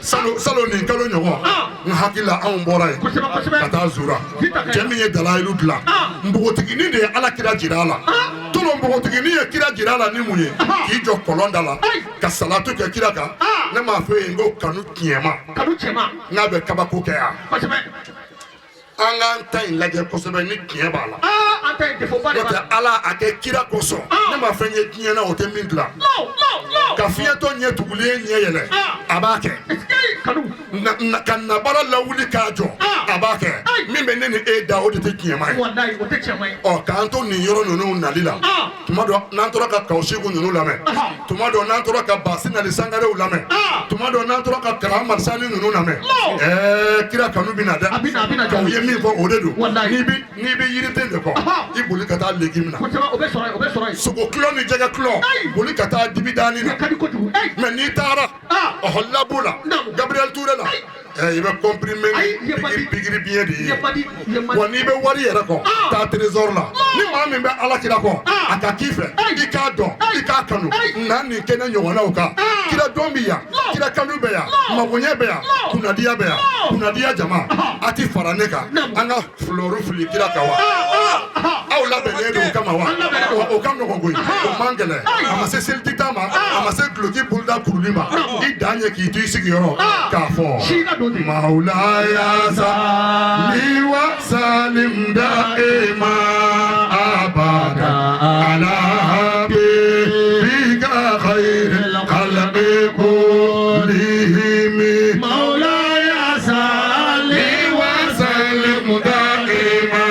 [SPEAKER 5] salo nin kalo ɲɔgɔn, n hakili la anw bɔra yen ka taa Zura. Cɛ min ye Dalayilu dilan, npogotiginin de ye Ala kira jira a la. Tolo npogotiginin ye kira jira a la ni mun ye? K'i jɔ kɔlɔn da la ka salatu kɛ kira kan. Ne m'a fɔ ye n ko kanu tiɲɛma, n'a bɛ kabako kɛ yan. An k'an ta in lajɛ kosɛbɛ ni tiɲɛ b'a la. N'o tɛ Ala a kɛ kira kosɔn, ne ma fɛn ye diɲɛ na o tɛ min dilan. Ka fiɲɛtɔ ɲɛ tugulen ɲɛ yɛlɛ, a b'a kɛ. Ka nabara lawuli k'a jɔ, a b'a kɛ. Min bɛ ne ni e da, o de tɛ tiɲɛma ye. Ɔ, k'an to nin yɔrɔ ninnu nali la, tuma dɔ n'an tora ka Kawusiku ninnu lamɛn, tuma dɔ n'an tora ka Basi Nali Sangarew lamɛn, tuma dɔ n'an tora ka Kara Marisani ninnu lamɛn, ɛɛ kira kanu bɛ na dɛ. K'u ye min fɔ o de don. N'i bɛ yiriden de kɔ, i boli ka taa legi min na, sogo kulɔ ni jɛgɛ kulɔ, boli ka taa dibidani na. Mais n'i taara ɔhɔ labo la, Gabriel Touré la, i bɛ comprimé ni pikiri biɲɛ de ye. Wa n'i bɛ wari yɛrɛ kɔ, taa trésor la. Ni maa min bɛ Ala kira kɔ, a ka k'i fɛ, i k'a dɔn, i k'a kanu. Na nin kɛnɛ ɲɔgɔnnaw kan, kira dɔn bɛ yan, kira kanu bɛ yan, magoɲɛ bɛ yan, kunnadiya bɛ yan. Kunnadiya jama, a ti fara ne kan, an ka flɔru fili kira kan wa? Aw labɛnnen don o kama wa? O ka nɔgɔn koyi, o man gɛlɛn. A ma se seliji ta ma, a ma se duloki boloda kuruli ma. I dan ye k'i to i sigiyɔrɔ k'a fɔ Mawlaya salli wa salim daima abada ala habibika khairil khalqi kullihim. Mawlaya salli wa salim daima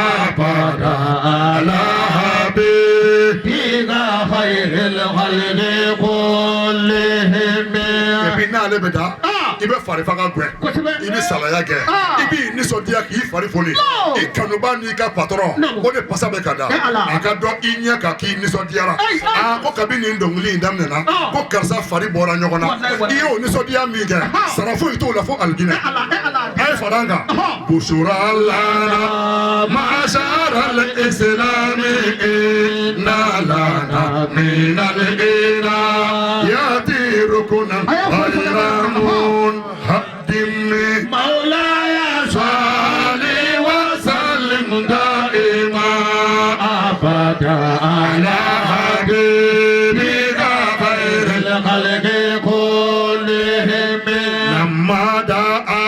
[SPEAKER 5] abada ala habibika khairil khalqi kullihim. Et puis n'ale bɛ taa, i bɛ farifaga gɛn, i bɛ salaya gɛn, i b'i nisɔndiya k'i fari foni. I kanuba n'i ka patɔrɔn, o de pasa bɛ ka da, a ka dɔn i ɲɛ kan k'i nisɔndiyara. Aa, ko kabi nin dɔnkili in daminɛna, ko karisa fari bɔra ɲɔgɔn na. I y'o nisɔndiya min kɛ, sara foyi t'o la fo alijinɛ. A ye fara an kan. Busura lana masara al-islami inna lana min al-ila yati rukunan ghayra munhadimi. Mawlaya salli wa sallim daima abada ala habibika khairil khalqi kullihim. Lamma da'a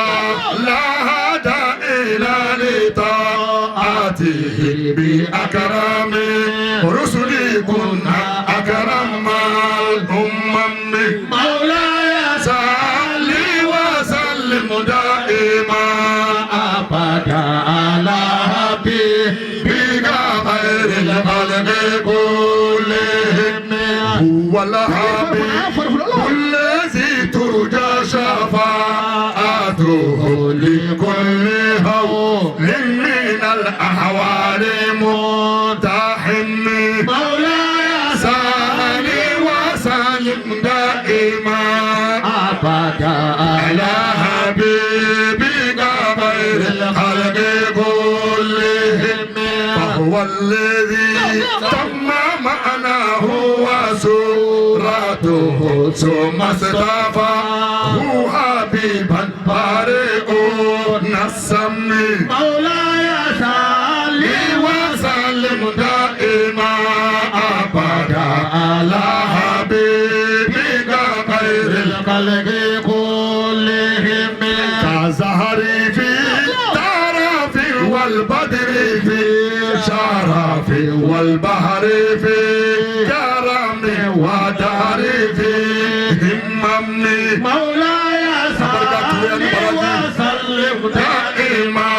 [SPEAKER 5] la hada ila li ta'atihi bi akrami rusuli kunna akramal ummami. Mawlaya salli wa sallim daima abada ala habibika khairil khalqi kullihim. Huwa al-habib allazi turja shafa'atuhu li kulli hawlin min al-ahwali muntahim. Mawlaya salli wa sallim daima abada ala habibika khairil khalqi kullihim. Fahuwa alladhi tamma ma'nahu wa suratuhu thumma istafahu habiban bari'un nasami. Mawlaya salli wa sallim daima abada ala habibika khairil khalqi kullihim. Ka zahari fi عمي
[SPEAKER 6] مولاي صل وسلم
[SPEAKER 5] دائما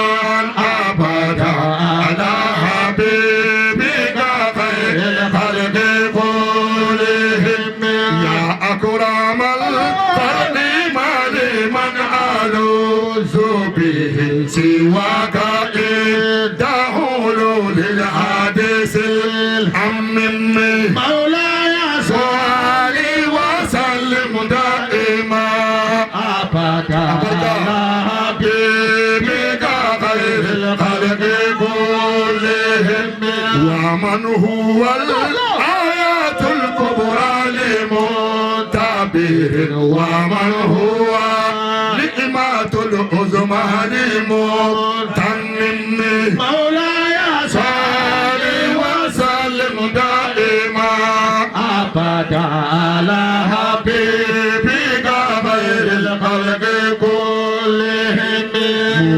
[SPEAKER 5] أبدا على حبيبك خير الخلق كلهم يا أكرم الخلق ما لمن ألوذ به سواك دخول للحادث الأمم
[SPEAKER 6] مولاي
[SPEAKER 5] صل وسلم دائما
[SPEAKER 6] أبدا
[SPEAKER 5] على حبيبك خير الخلق كلهم ومن هو الآيات الكبرى لمنتبه ومن هو نعمة العظمى لمتمم
[SPEAKER 6] مولاي
[SPEAKER 5] صل وسلم دائما
[SPEAKER 6] أبدا على
[SPEAKER 5] حبيبك خير الخلق
[SPEAKER 6] كلهم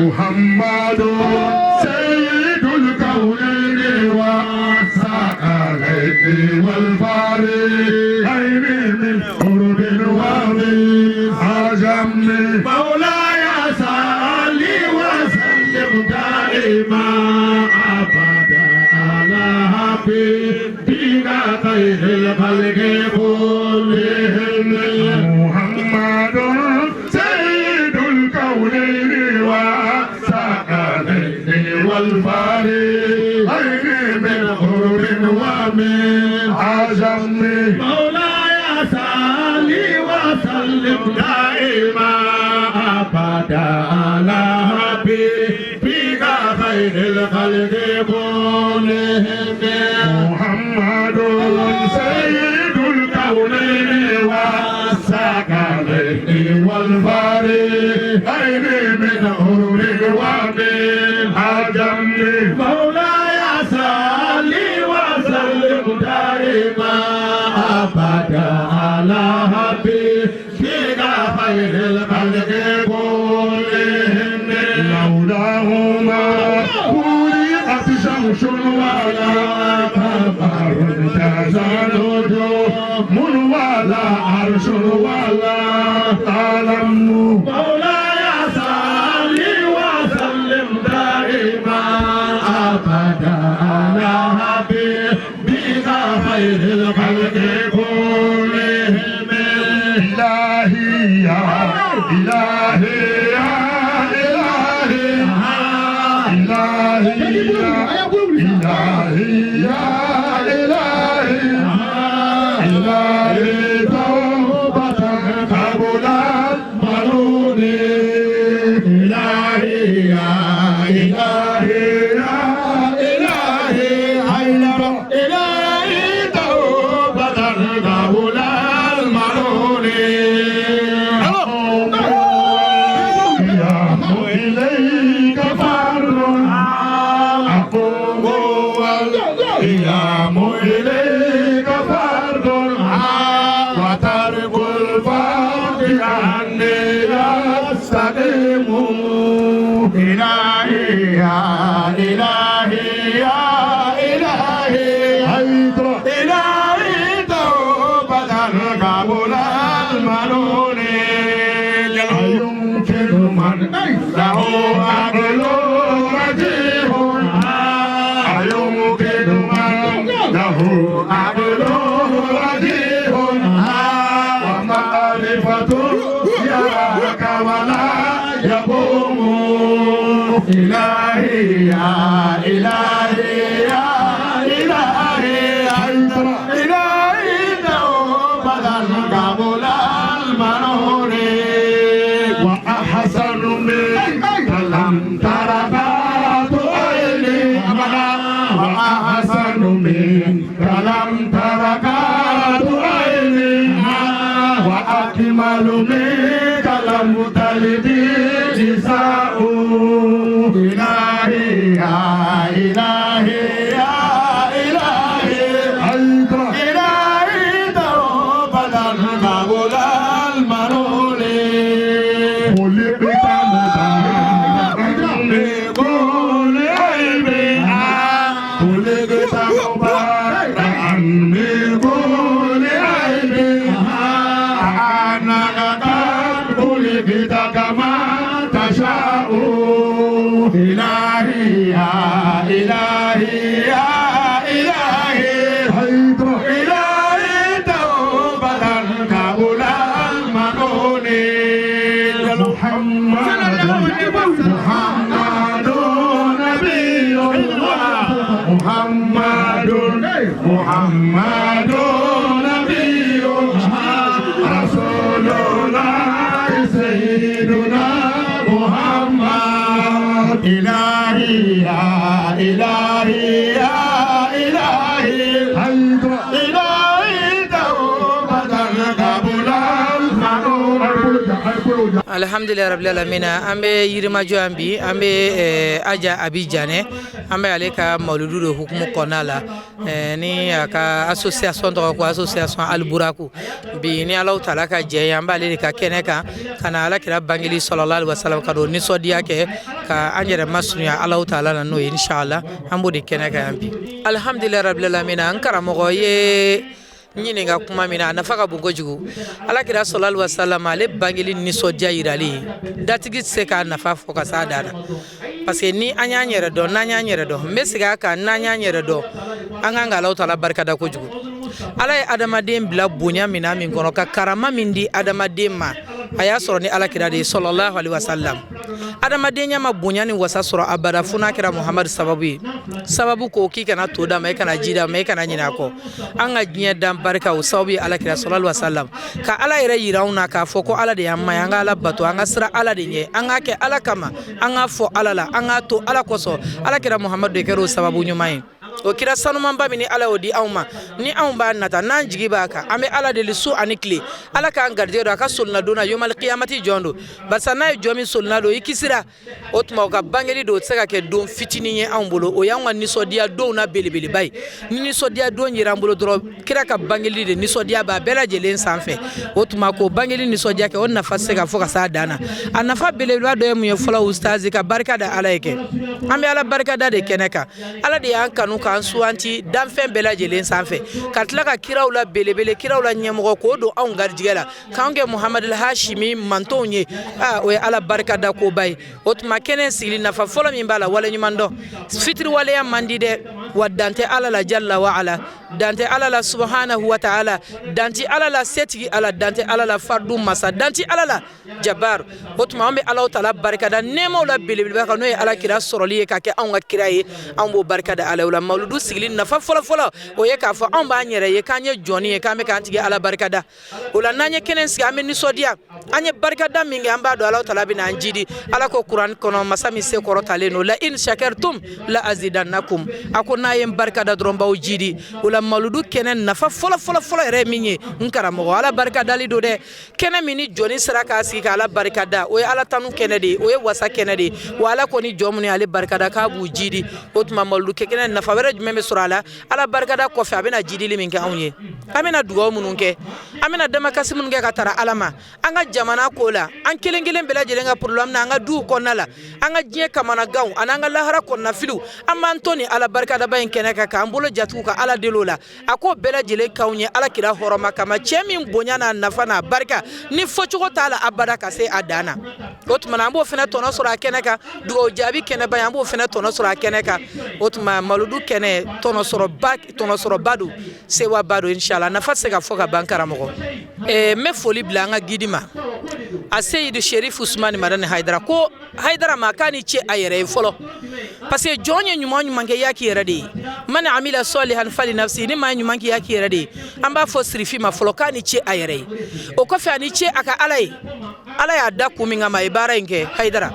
[SPEAKER 5] محمد سيد الكونين والثقلين والفريقين من قرب ومن عجم
[SPEAKER 6] مولاي صل وسلم دائما أبدا على حبيبك خير الخلق كلهم
[SPEAKER 5] محمد سيد الكونين والثقلين والفريقين من قرب ومن عجم
[SPEAKER 6] مولاي صل وسلم دائما أبدا على حبيبك خير الخلق كلهم
[SPEAKER 5] محمد سيد الكونين والثقلين والفريقين من عرب ومن عجم
[SPEAKER 6] مولاي صل وسلم دائما أبدا على حبيبك خير الخلق كلهم
[SPEAKER 5] لولاهما خلقت شمس ولا قمر تزال نجوم ولا عرش ولا قلم
[SPEAKER 6] مولاي صل وسلم دائما أبدا على حبيبك خير الخلق كلهم
[SPEAKER 5] إلهي يا إلهي يا إلهي إلهي إلهي يا إلهي إلهي توبة قبل المنون
[SPEAKER 6] إلهي يا إلهي يا إلهي إلهي توبة قبل المنون
[SPEAKER 5] إليك فر أقوم والقيام إليك فرد وترك الفرد عني يستقيم
[SPEAKER 6] إلهي يا إلهي يا إلهي إلهي توبة قبل المنون
[SPEAKER 5] يمكن من له عقل رجيح أيمكن من له عقل رجيح ومعرفة يراك ولا يقوم
[SPEAKER 6] إلهي يا إلهي يا إلهي إلهي توبة قبل المنون
[SPEAKER 5] وأحسن منك لم تر قط عيني أبدا وأحسن منك لم تر قط عيني وأكمل منك لم تلد النساء
[SPEAKER 6] إلهي يا إلهي يا إلهي إلهي توبة قبل المنون
[SPEAKER 5] خلقت مباركا من كل عيب خلقت مباركا من كل عيب أنا
[SPEAKER 7] Alhamdulilayi rabbil alamina. An bɛ Yirimajɔ yan bi. An bɛ Aja Abi Janɛ, an bɛ ale ka mawuludu de hukumu kɔnɔna la, ni a ka association tɔgɔ ko Association Alburaku. Bi, ni Alahu taala ka jɛ ye, an b'ale de ka kɛnɛ kan ka na Ala kira bangeli sallallahu alaihi wasallam ka don nisɔndiya kɛ ka an yɛrɛ masurunya Alahu taala na n'o ye, inshallah. An b'o de kɛnɛ kan yan bi. Alhamdulilayi rabbil alamina. N karamɔgɔ ye ɲininka kuma min na, a nafa ka bon kojugu. Ala kira sallallahu alaihi wasallam, ale bangeli nisɔndiya yirali, datigi tɛ se k'a nafa fɔ ka s'a dan na, parce que ni an y'an yɛrɛ dɔn, n'an y'an yɛrɛ dɔn, n bɛ segin a kan, n'an y'an yɛrɛ dɔn, an kan ka Alahu taala barikada kojugu. Ala ye adamaden bila bonya min min kɔnɔ, ka karama min di adamaden ma, a y'a sɔrɔ ni Ala kira de ye sallallahu alaihi wasallam. Adamadenya ma bonya ni wasa sɔrɔ abada fo n'a kɛra Muhamadu sababu ye. Sababu ko k'i kana to d'a ma, i kana ji d'a ma, i kana ɲinɛ a kɔ. An ka diɲɛ dan barika, o sababu ye Ala kira sallallahu alaihi wasallam, ka Ala yɛrɛ yira anw na k'a fɔ ko Ala de y'an ma ye. An ka Ala bato, an ka siran Ala de ɲɛ, an k'a kɛ Ala kama, an k'a fɔ Ala la, an k'a to Ala kosɔn. Ala kira Muhamadu de kɛra o sababu ɲuman ye. O kira sanumanba min ni Ala y'o di anw ma, ni anw b'a nata, n'an jigi b'a kan, an bɛ Ala deli su ani tile, Ala k'an garijɛgɛ don a ka solinadon na, yomal kiyamati jɔn don. Barisa n'a ye jɔn min solina don, i kisira. O tuma, o ka bangeli don, o tɛ se ka kɛ don fitinin ye anw bolo. O y'anw ka nisɔndiya donw na belebeleba ye. Ni nisɔndiya don yera an bolo dɔrɔn, kira ka bangeli de nisɔndiya b'a bɛɛ lajɛlen sanfɛ. O tuma, k'o bangeli nisɔndiya kɛ, o nafa tɛ se ka fɔ ka s'a dan na. A nafa belebeleba dɔ ye mun ye fɔlɔ? Ustazi, ka barika da Ala ye kɛ. An bɛ Ala barika da de kɛnɛ kan. Ala de y'an kanu k'an suwanti danfɛn bɛɛ lajɛlen sanfɛ, ka tila ka kiraw la belebele, kiraw la ɲɛmɔgɔ, k'o don anw garijɛgɛ la, k'an kɛ Muhamadu Hashimi mantonw ye. Aa, o ye Ala barika da koba ye. O tuma, kɛnɛ sigili nafa fɔlɔ min b'a la, waleɲuman dɔn. Fitiriwaleya man di dɛ, wa dan tɛ Ala la jalla wa ala, dan tɛ Ala la subhanahu wa ta'ala, dan tɛ Ala la setigi Ala, dan tɛ Ala la fardu masa, dan tɛ Ala la jabar. O tuma, an bɛ Alahu taala barikada nɛɛmaw la belebeleba kan, n'o ye Ala kira sɔrɔli ye ka kɛ anw ka kira ye. Anw b'o barikada Ala ye. O la, mawuludu sigili nafa fɔlɔfɔlɔ, o ye k'a fɔ anw b'an yɛrɛ ye k'an ye jɔnni ye, k'an bɛ k'an tigi Ala barikada. O la, n'an ye kɛnɛ sigi, an bɛ nisɔndiya. An ye barikada min kɛ, an b'a dɔn Alahu taala bɛna an jidi. Ala ko Kuran kɔnɔ, masa min se kɔrɔtalen don, la in shakartum la azidannakum. A ko n'a ye n barikada dɔrɔn, b'aw jidi. O la, mawuludu kɛnɛ nafa fɔlɔ fɔlɔ fɔlɔ yɛrɛ ye min ye, n karamɔgɔ, Ala barikadali don dɛ. Kɛnɛ min ni jɔnni sera k'a sigi ka Ala barikada, o ye Ala tanu kɛnɛ de ye, o ye wasa kɛnɛ de ye. Wa Ala ko ni jɔn minnu ye ale barikada, k'a b'u jidi. O tuma, mawuludu kɛnɛ nafa wɛrɛ jumɛn bɛ sɔrɔ a la Ala barikada kɔfɛ? A bɛna jidili min kɛ anw ye, an bɛna dugawu minnu kɛ, an bɛna damakasi minnu kɛ ka tara Ala ma, an ka jamana ko la, an kelen kelen bɛɛ lajɛlen ka problème na, an ka duw kɔnɔna la, an ka diɲɛ kamanaganw ani an ka lahara kɔnɔnafiliw, an b'an to ni Ala barikadaba in kɛnɛ kan, k'an bolo jatugu ka Ala deli o la. A k'o bɛɛ lajɛlen k'anw ye Ala kira hɔrɔma kama, cɛ min bonya n'a nafa n'a barika ni fɔcogo t'a la abada ka se a dan na. O tuma, an b'o fana tɔnɔ sɔrɔ a kɛnɛ kan. Dugawu jaabi kɛnɛba ye, an b'o fana tɔnɔ sɔrɔ a kɛnɛ kan. O tuma, mawuludu kɛnɛ, tɔnɔsɔrɔba don, sewaba don, inshallah. Nafa tɛ se ka fɔ ka ban, karamɔgɔ. N bɛ foli bila an ka guide ma, a Seyidu Sherif Usumani Madani Hayidara. Ko Hayidara ma k'a ni ce a yɛrɛ ye fɔlɔ, parce que jɔn ye ɲuman ɲuman kɛ, i y'a k'i yɛrɛ de ye. Man amila sɔlihan fali nafsi, ni maa ɲuman k'i y'a k'i yɛrɛ de ye. An b'a fɔ sirifi ma fɔlɔ k'a ni ce a yɛrɛ ye. O kɔfɛ, a ni ce a ka Ala ye. Ala y'a da kun min kama, a ye baara in kɛ, Hayidara.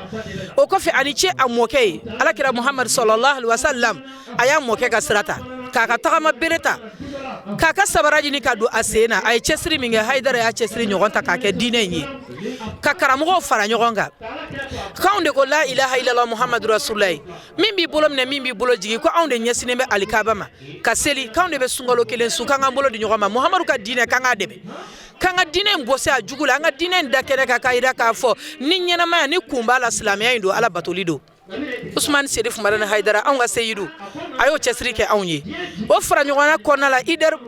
[SPEAKER 7] O kɔfɛ, a ni ce a mɔkɛ ye, Alakira Muhamadu sallallahu alaihi wasallam. A y'a mɔkɛ ka sira ta, k'a ka tagama bere ta, k'a ka sabara ɲini ka don a sen na. A ye cɛsiri min kɛ, Hayidara y'a cɛsiri ɲɔgɔn ta k'a kɛ diinɛ in ye, ka karamɔgɔw fara ɲɔgɔn kan, k'anw de ko la ilaha illallah muhammadu rasulullahi. Min b'i bolo minɛ, min b'i bolo jigin, ko anw de ɲɛsinnen bɛ alikaba ma ka seli, k'anw de bɛ sunkalo kelen sun, k'an k'an bolo di ɲɔgɔn ma Muhamadu ka diinɛ, k'an k'a dɛmɛ, k'an ka diinɛ in bɔsi a jugu la, an ka diinɛ in da kɛnɛ kan, k'a yira k'a fɔ ni ɲɛnamaya ni kun b'a la, silamɛya in don, Ala batoli don. Usumani Serif Madani Hayidara, anw ka seyidu, a y'o cɛsiri kɛ anw ye. O fara ɲɔgɔnna kɔnɔna la,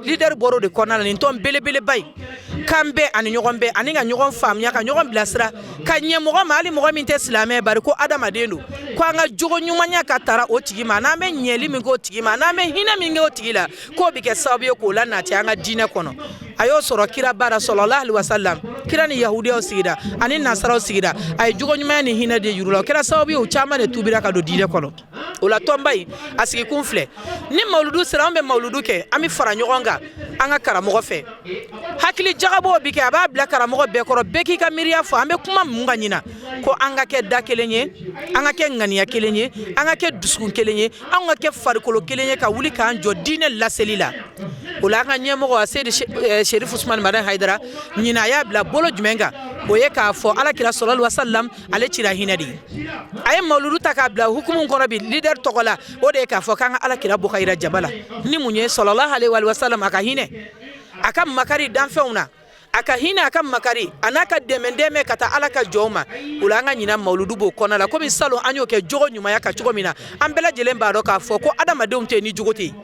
[SPEAKER 7] leader bɔr'o de kɔnɔna la, nin tɔn belebeleba in, k'an bɛɛ ani ɲɔgɔn bɛɛ ani ka ɲɔgɔn faamuya, ka ɲɔgɔn bilasira, ka ɲɛ mɔgɔ ma, hali mɔgɔ min tɛ silamɛ, bari ko adamaden don, ko an ka jogo ɲumanya ka tara o tigi ma, n'an bɛ ɲɛli min k'o tigi ma, n'an bɛ hinɛ min k'o tigi la, k'o bɛ kɛ sababu ye k'o la nati an ka diinɛ kɔnɔ. A y'o sɔrɔ kiraba la sallallahu alaihi wasallam. Kira ni yahudiyaw sigira ani nasaraw sigira, a ye jogo ɲumanya ni hinɛ de yir'u la. O kɛra sababu ye, u caman de tubira ka don diinɛ kɔnɔ. O la, tɔnba in a sigikun filɛ: ni mawuludu sera, an bɛ mawuludu kɛ, an bɛ fara ɲɔgɔn kan an ka karamɔgɔ fɛ. Hakili jagabɔw bi kɛ, a b'a bila karamɔgɔ bɛɛ kɔrɔ, bɛɛ k'i ka miiriya fɔ. An bɛ kuma mun ka ɲina ko an ka kɛ da kelen ye, an ka kɛ ŋaniya kelen ye, an ka kɛ dusukun kelen ye, an ka kɛ farikolo kelen ye, ka wuli k'an jɔ diinɛ laseli la. O la, an ka ɲɛmɔgɔ a Seyidi Sherif Usumani Madani Hayidara, ɲina a y'a bila bolo jumɛn kan? O ye k'a fɔ Ala kira sallallahu alaihi wasallam, ale cira hinɛ de ye. A ye mawuludu ta k'a bila hukumu kɔnɔ bi leader tɔgɔ la, o de ye k'a fɔ k'an ka Ala kira bɔ ka yira jama la ni mun ye, sallallahu alaihi wasallam, a ka hinɛ, a ka makari danfɛnw na, a ka hinɛ, a ka makari, a n'a ka dɛmɛ dɛmɛ ka taa Ala ka jɔnw ma. O la an ka ɲinan mawuludu b'o kɔnɔna la. Komi salon an y'o kɛ jogo ɲumanya kan cogo min na, an bɛɛ lajɛlen b'a dɔn k'a fɔ ko adamadenw tɛ yen ni jogo tɛ yen,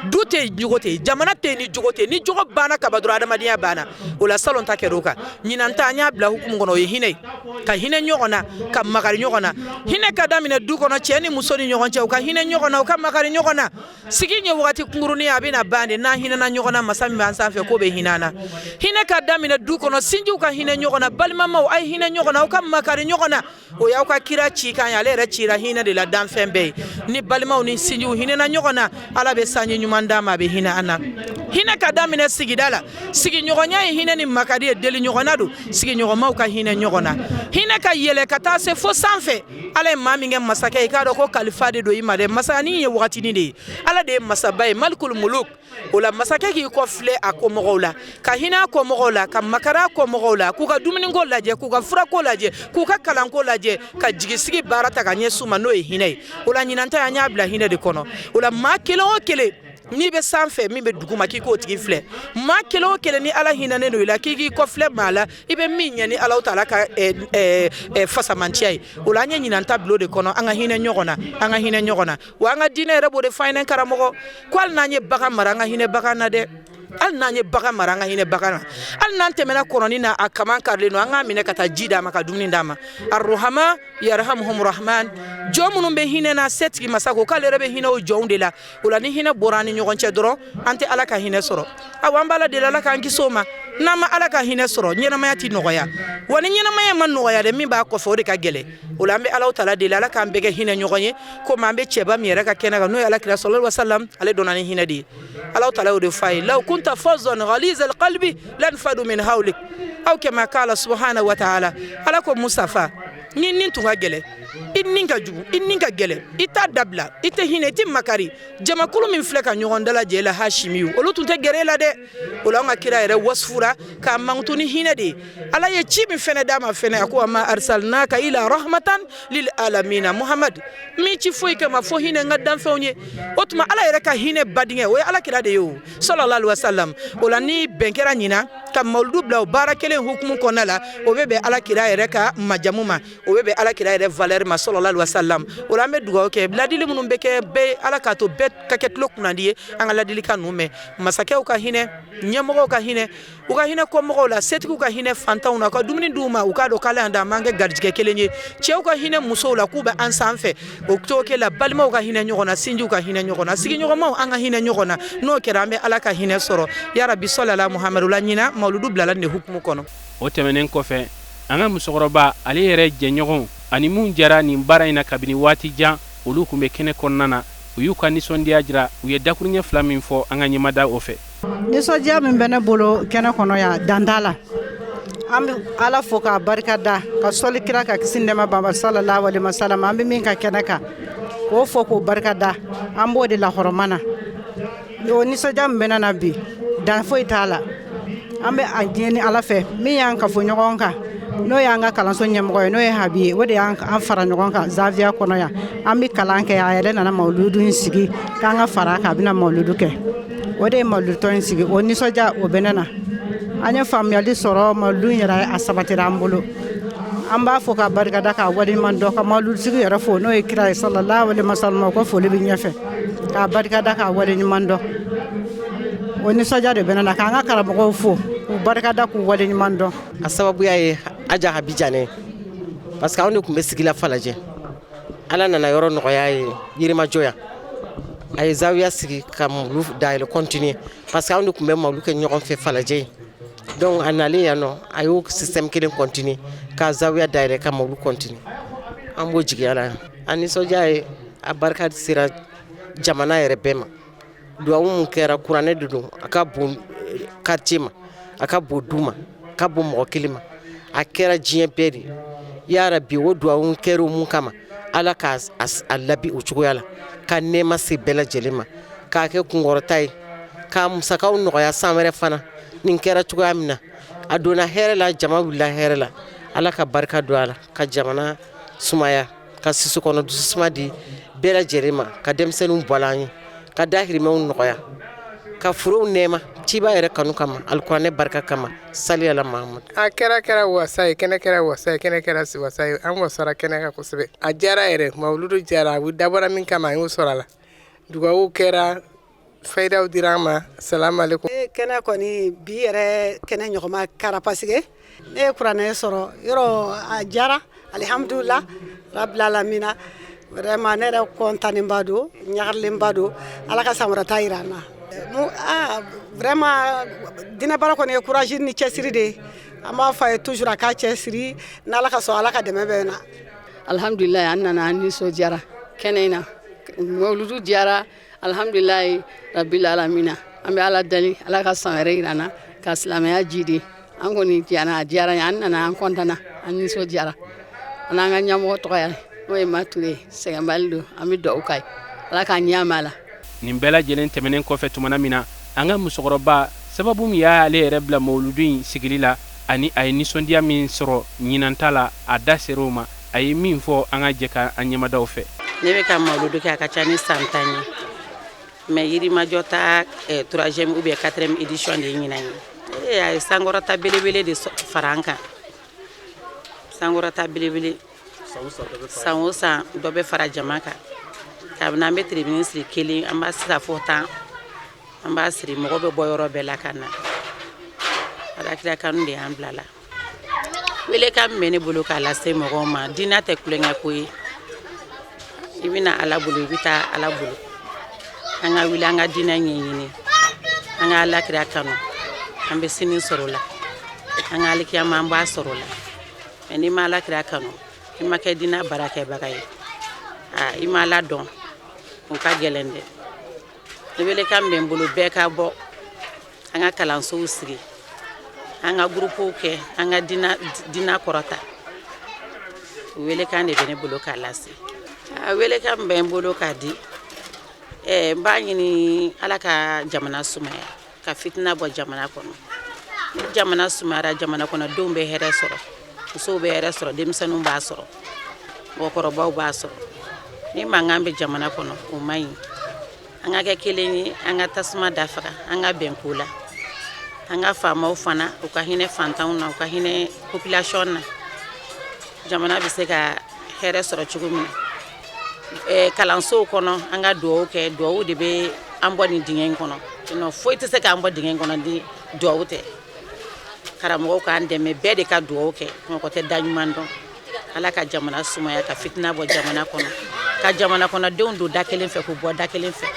[SPEAKER 7] du tɛ yen jogo tɛ yen, jamana tɛ yen ni jogo tɛ yen. Ni jogo banna kaba dɔrɔn, adamadenya banna. O la salon ta kɛra o kan, ɲinan ta an y'a bila hukumu kɔnɔ, o ye hinɛ ye, ka hinɛ ɲɔgɔn na, ka makari ɲɔgɔn na. Hinɛ ka daminɛ du kɔnɔ, cɛ ni muso ni ɲɔgɔn cɛ, u ka hinɛ ɲɔgɔn na, u ka makari ɲɔgɔn na. Sigi ye wagati kunkurunin ye, a bɛna ban de. N'an hinɛna ɲɔgɔn na, masa min b'an sanfɛ k'o bɛ hinɛ an na. Hinɛ ka daminɛ du kɔnɔ, sinjiw ka hinɛ ɲɔgɔn na, balimamaw a ye hinɛ ɲɔgɔn na, aw ka makari ɲɔgɔn na. O y'aw ka kira cikan ye, ale yɛrɛ cira hinɛ de la danfɛn bɛɛ ye. Ni balimaw ni sinjiw hinɛna ɲɔgɔn na, Ala bɛ sanji ɲuman d'an ma, a bɛ hinɛ an na. Hinɛ ka daminɛ sigida la, sigiɲɔgɔnya ye hinɛ ni makari ye, deli ɲɔgɔnna don, sigiɲɔgɔnmaw ka hinɛ ɲɔgɔn na. Hinɛ ka yɛlɛ ka taa se fo sanfɛ. Ala ye maa min kɛ masakɛ ye, i k'a dɔn ko kalifa de don i ma dɛ. Masani ye wagatinin de ye, Ala de ye masaba ye, malikul muluk. O la masakɛ k'i kɔ filɛ a kɔmɔgɔw la, ka hinɛ a kɔmɔgɔw la, ka makari a kɔmɔgɔw la, k'u ka dumuniko lajɛ, k'u ka furako lajɛ, k'u ka kalanko lajɛ, ka jigisigi baara ta ka ɲɛsin u ma, n'o ye hinɛ ye. O la ɲinan ta an y'a bila hinɛ de kɔnɔ. O la maa kelen o kelen n'i bɛ sanfɛ, min bɛ dugu ma, k'i k'o tigi filɛ. Maa kelen o kelen ni Ala hinɛnen don i la, k'i k'i kɔ filɛ maa la, i bɛ min ɲɛ ni Ala taala ka fasamantiya ye. O la an ye ɲinan ta bila o de kɔnɔ, an ka hinɛ ɲɔgɔn na, an ka hinɛ ɲɔgɔn na. Wa an ka diinɛ yɛrɛ b'o de f'an ɲɛna, karamɔgɔ, ko hali n'an ye bagan mara, an ka hinɛ bagan na dɛ. Hali n'an ye bagan mara, an ka hinɛ bagan na. Hali n'an tɛmɛna kɔnɔni na, a kaman karilen don, an k'a minɛ ka taa ji d'a ma, ka dumuni d'a ma. Arruhama yarhamuhum rahman, jɔn minnu bɛ hinɛ na, setigi masa ko k'ale yɛrɛ bɛ hinɛ o jɔnw de la. O la ni hinɛ bɔra an ni ɲɔgɔn cɛ dɔrɔn, an tɛ Ala ka hinɛ sɔrɔ. Awa an b'Ala deli, Ala k'an kisi o ma. N'an ma Ala ka hinɛ sɔrɔ, ɲɛnamaya tɛ nɔgɔya. Wa ni ɲɛnamaya ma nɔgɔya dɛ, min b'a kɔfɛ o de ka gɛlɛn. O la an bɛ Ala taala deli, Ala k'an bɛɛ kɛ hinɛ ɲɔgɔn ye, komi an bɛ cɛba min yɛrɛ ka kɛnɛ kan, n'o ye Ala kira sallallahu alaihi wasallam, ale dɔnna ni hinɛ de ye. Ala taala y'o de f'a ye: law kunta fazzan ghaliza alqalbi lanfadu min hawlik, aw kama qala subhanahu wa ta'ala. Ala ko Mustafa, ni nin tun ka gɛlɛn, i nin ka jugu, i nin ka gɛlɛn, i t'a dabila, i tɛ hinɛ, i tɛ makari, jamakulu min filɛ ka ɲɔgɔn dalajɛ la Hashimiyu, olu tun tɛ gɛrɛ e la dɛ. O la an ka kira yɛrɛ wasufura k'a mankutu ni hinɛ de ye. Ala ye ci min fɛnɛ d'a ma fɛnɛ, a ko wa ma arsalnaka ila rahmatan lil alamina, Muhammad min ci foyi kama fo hinɛ n ka danfɛnw ye. O tuma Ala yɛrɛ ka hinɛ badingɛ, o ye Ala kira de ye o, sallallahu alaihi wasallam. O la ni bɛn kɛra ɲinan ka mawuludu bila o baara kelen hukumu kɔnɔna la, o bɛ bɛn Ala kira yɛrɛ ka majamu ma, o bɛ bɛn Ala kira yɛrɛ valeur ma, sallallahu alaihi wasallam. O la an bɛ dugawu kɛ, ladili minnu bɛ kɛ bɛɛ, Ala k'a to bɛɛ ka kɛ tulo kunnandi ye an ka ladilikan ninnu mɛn. Masakɛw ka hinɛ, ɲɛmɔgɔw ka hinɛ, u ka hinɛ kɔmɔgɔw la, setigiw ka hinɛ fantanw na, u ka dumuni d'u ma, u k'a dɔn k'Ala y'an da, an b'an kɛ garijɛgɛ kelen ye. Cɛw ka hinɛ musow la, k'u bɛ an sanfɛ, o cogo kelen la balimaw ka hinɛ ɲɔgɔn na, sinjiw ka hinɛ ɲɔgɔn na, sigiɲɔgɔnmaw an ka hinɛ ɲɔgɔn na. N'o kɛra, an bɛ Ala ka hinɛ sɔrɔ. Ya rabi sɔlala Muhamadu. La ɲinan mawuludu bilala nin de hukumu kɔnɔ.
[SPEAKER 3] O tɛmɛnen kɔfɛ, an ka musokɔrɔba, ale yɛrɛ jɛɲɔgɔnw ani mun jɛra nin baara in na kabini waati jan, olu tun bɛ kɛnɛ kɔnɔna na. U y'u ka nisɔndiya jira. U ye dakuruɲɛ fila min fɔ, an ka ɲɛmada o fɛ.
[SPEAKER 8] Nisɔndiya min bɛ ne bolo kɛnɛ kɔnɔ yan, dan t'a la. An bɛ Ala fo k'a barika da, ka sɔli kira ka kisi nɛɛma b'a ma, sallallahu alaihi wasallam. An bɛ min ka kɛnɛ kan, k'o fɔ k'o barika da, an b'o de lahɔrɔma na. O nisɔndiya min bɛ ne na bi, dan foyi t'a la. An bɛ a diɲɛ ni Ala fɛ min y'an kafo ɲɔgɔn kan, n'o y'an ka kalanso ɲɛmɔgɔ ye, n'o ye Habi ye, o de y'an fara ɲɔgɔn kan zawiya kɔnɔ yan. An bɛ kalan kɛ. A yɛrɛ nana mawuludu in sigi k'an ka fara a kan, a bɛna mawuludu kɛ. O de ye mawuludutɔn in sigi. O nisɔndiya o bɛ ne na. An ye faamuyali sɔrɔ mawuludu in yɛrɛ, a sabatira an bolo. An b'a fɔ ka barikada, k'a waleɲuman dɔn, ka mawuludutigi yɛrɛ fo, n'o ye kira ye sallallahu alaihi wasallam, o ka foli bɛ ɲɛfɛ, k'a barikada, k'a waleɲuman dɔn. O nisɔndiya de bɛ ne na, k'an ka karamɔgɔw fo, k'u barikada, k'u waleɲuman dɔn.
[SPEAKER 9] A sababuya ye Aja Habi Janɛ, parce que anw de tun bɛ sigi la Falajɛ. Ala nana yɔrɔ nɔgɔya ye Yirimajɔ yan, a ye zawiya sigi ka mawulu dayɛlɛ continuer, parce que anw de tun bɛ mawulu kɛ ɲɔgɔn fɛ Falajɛ yen. Donc a nalen yan nɔ, a y'o système kelen continuer ka zawiya dayɛlɛ ka mawulu continuer. An b'o jigiya la yan. A nisɔndiya ye, a barika sera jamana yɛrɛ bɛɛ ma. Duwawu mun kɛra, kuranɛ de don, a ka bon quartier ma, a ka bon du ma, a ka bon mɔgɔ kelen ma, a kɛra diɲɛ bɛɛ de yara bi. O duwawu kɛra mun kama, Ala k'a a labi o cogoya la, ka nɛɛma se bɛɛ lajɛlen ma, k'a kɛ kunkɔrɔta ye, k'a musakaw nɔgɔya san wɛrɛ fana. Nin kɛra cogoya min na. A donna hɛrɛ la, jama wulila hɛrɛ la. Ala ka barika don a la, ka jamana sumaya, ka sisu kɔnɔ dususuma di bɛɛ lajɛlen ma, ka denmisɛnninw bɔ an ye, ka dahirimɛw nɔgɔya, ka forow nɛɛma ciba yɛrɛ kanu kama, alikuranɛ barika kama, sali ala Mahamadu.
[SPEAKER 10] A kɛra wasa ye, kɛnɛ kɛra wasa ye, kɛnɛ kɛra wasa ye. An wasara kɛnɛ kan kosɛbɛ. A diyara yɛrɛ, mawuludu diyara. A dabɔra min kama, an y'o sɔrɔ a la. Dugawu kɛra, fayidaw dira an ma. Salamu aleykum.
[SPEAKER 8] Kɛnɛ kɔni bi yɛrɛ kɛnɛ ɲɔgɔnma kɛra, parce que ne ye kuranɛ sɔrɔ yɔrɔ, a diyara, alihamudulila rabbil alamina. Vraiment, ne yɛrɛ kɔntanenba don, ɲagarilenba don. Ala ka san wɛrɛ ta yira an na. Ah, vraiment, diinɛ baara kɔni ye courage ni cɛsiri de ye. An b'a fɔ a ye toujours a k'a cɛsiri, n'Ala ka sɔn, Ala ka dɛmɛ bɛ na.
[SPEAKER 11] Alhamdulilayi, an nana, an nisɔndiyara kɛnɛ in na, mawuludu diyara, alhamdulilayi rabbil alamina. An bɛ Ala dali, Ala ka san wɛrɛ yira an na, ka silamɛya jidi. An kɔni diyara, a diyara an ye, an nana, an kɔntana, an nisɔndiyara. An n'an ka ɲɛmɔgɔ tɔgɔ ye, n'o ye Mature ye, sɛgɛnbali don. An bɛ dugawu k'a ye, Ala k'an ɲɛ ma la.
[SPEAKER 3] Nin bɛɛ lajɛlen tɛmɛnen kɔfɛ, tumana min na an ka musokɔrɔba sababu min y'ale yɛrɛ bila mawuludu in sigili la, ani a ye nisɔndiya min sɔrɔ ɲinan ta la, a da ser'o ma. A ye min fɔ, an ka jɛ ka an ɲɛmadaw fɛ.
[SPEAKER 12] Ne bɛ ka mawuludu kɛ, a ka ca ni san 10 ye, mais Yirimajɔ ta troisième ou bien quatrième édition de ye ɲinan ye. A ye sankɔrɔta belebele de fara an kan, sankɔrɔta belebele. San o san, dɔ bɛ fara jama kan. Kabini an bɛ tribune siri kelen, an b'a sisan fɔ 10, an b'a siri, mɔgɔ bɛ bɔ yɔrɔ bɛɛ la ka na. Alakira kanu de y'an bila la. Welekan min bɛ ne bolo k'a lase mɔgɔw ma, diinɛ tɛ tulonkɛ ko ye. I bɛna Ala bolo, i bɛ taa Ala bolo. An ka wuli, an ka diinɛ ɲɛɲini, an ka alakira kanu, an bɛ sini sɔrɔ o la, an ka alikiyama, an b'a sɔrɔ o la. Mais n'i ma alakira kanu, i ma kɛ diinɛ baarakɛbaga ye, aa, i ma Ala dɔn, o ka gɛlɛn dɛ. Ne welekan bɛ n bolo, bɛɛ ka bɔ, an ka kalansow sigi, an ka gurupuw kɛ, an ka diinɛ kɔrɔta. Welekan de bɛ ne bolo k'a lase. A welekan min bɛ n bolo k'a di, n b'a ɲini Ala ka jamana sumaya, ka fitina bɔ jamana kɔnɔ. Ni jamana sumayara, jamana kɔnɔdenw bɛ hɛrɛ sɔrɔ, musow bɛ hɛrɛ sɔrɔ, denmisɛnninw b'a sɔrɔ, mɔgɔkɔrɔbaw b'a sɔrɔ. Ni mankan bɛ jamana kɔnɔ, o man ɲi. An ka kɛ kelen ye, an ka tasuma dafaga, an ka bɛn ko la. An ka faamaw fana, u ka hinɛ fantanw na, u ka hinɛ population na, jamana bɛ se ka hɛrɛ sɔrɔ cogo min na. Kalansow kɔnɔ, an ka dugawu kɛ. Dugawu de bɛ an bɔ nin dingɛ in kɔnɔ, sinon foyi tɛ se k'an bɔ dingɛ in kɔnɔ ni dugawu tɛ. Karamɔgɔw k'an dɛmɛ, bɛɛ de ka dugawu kɛ, mɔgɔ tɛ da ɲuman dɔn. Ala ka jamana sumaya, ka fitina bɔ jamana kɔnɔ, ka jamana kɔnɔdenw don da kelen fɛ, k'u bɔ da kelen fɛ.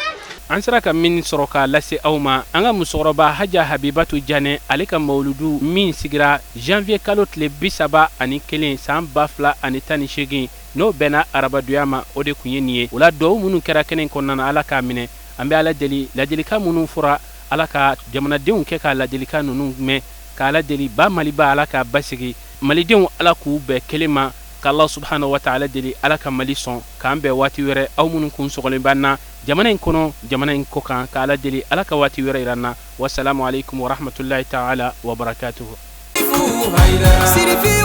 [SPEAKER 3] An sera ka min sɔrɔ k'a lase aw ma, an ka musokɔrɔba Haja Habibatu Janɛ, ale ka mawuludu min sigira janvier kalo tile 31 san 2018, n'o bɛnna arabadonya ma, o de tun ye nin ye. O la, duwawu minnu kɛra kɛnɛ kɔnɔna na, Ala k'a minɛ. An bɛ Ala deli, ladilikan minnu fɔra, Ala ka jamanadenw kɛ ka ladilikan ninnu mɛn. Ka Ala deli, ba Maliba, Ala k'a basigi. Malidenw, Ala k'u bɛɛ kelen ma. K'Ala subhanahu wa taala deli, Ala ka Mali sɔn. K'an bɛn waati wɛrɛ. Aw minnu kun sɔgɔlen b'an na jamana in kɔnɔ, jamana in kɔ kan, ka Ala deli, Ala ka waati wɛrɛ yira an na. Wasalamu alaikum warahmatullahi taala wabarakatuhu.
[SPEAKER 1] Sirifi.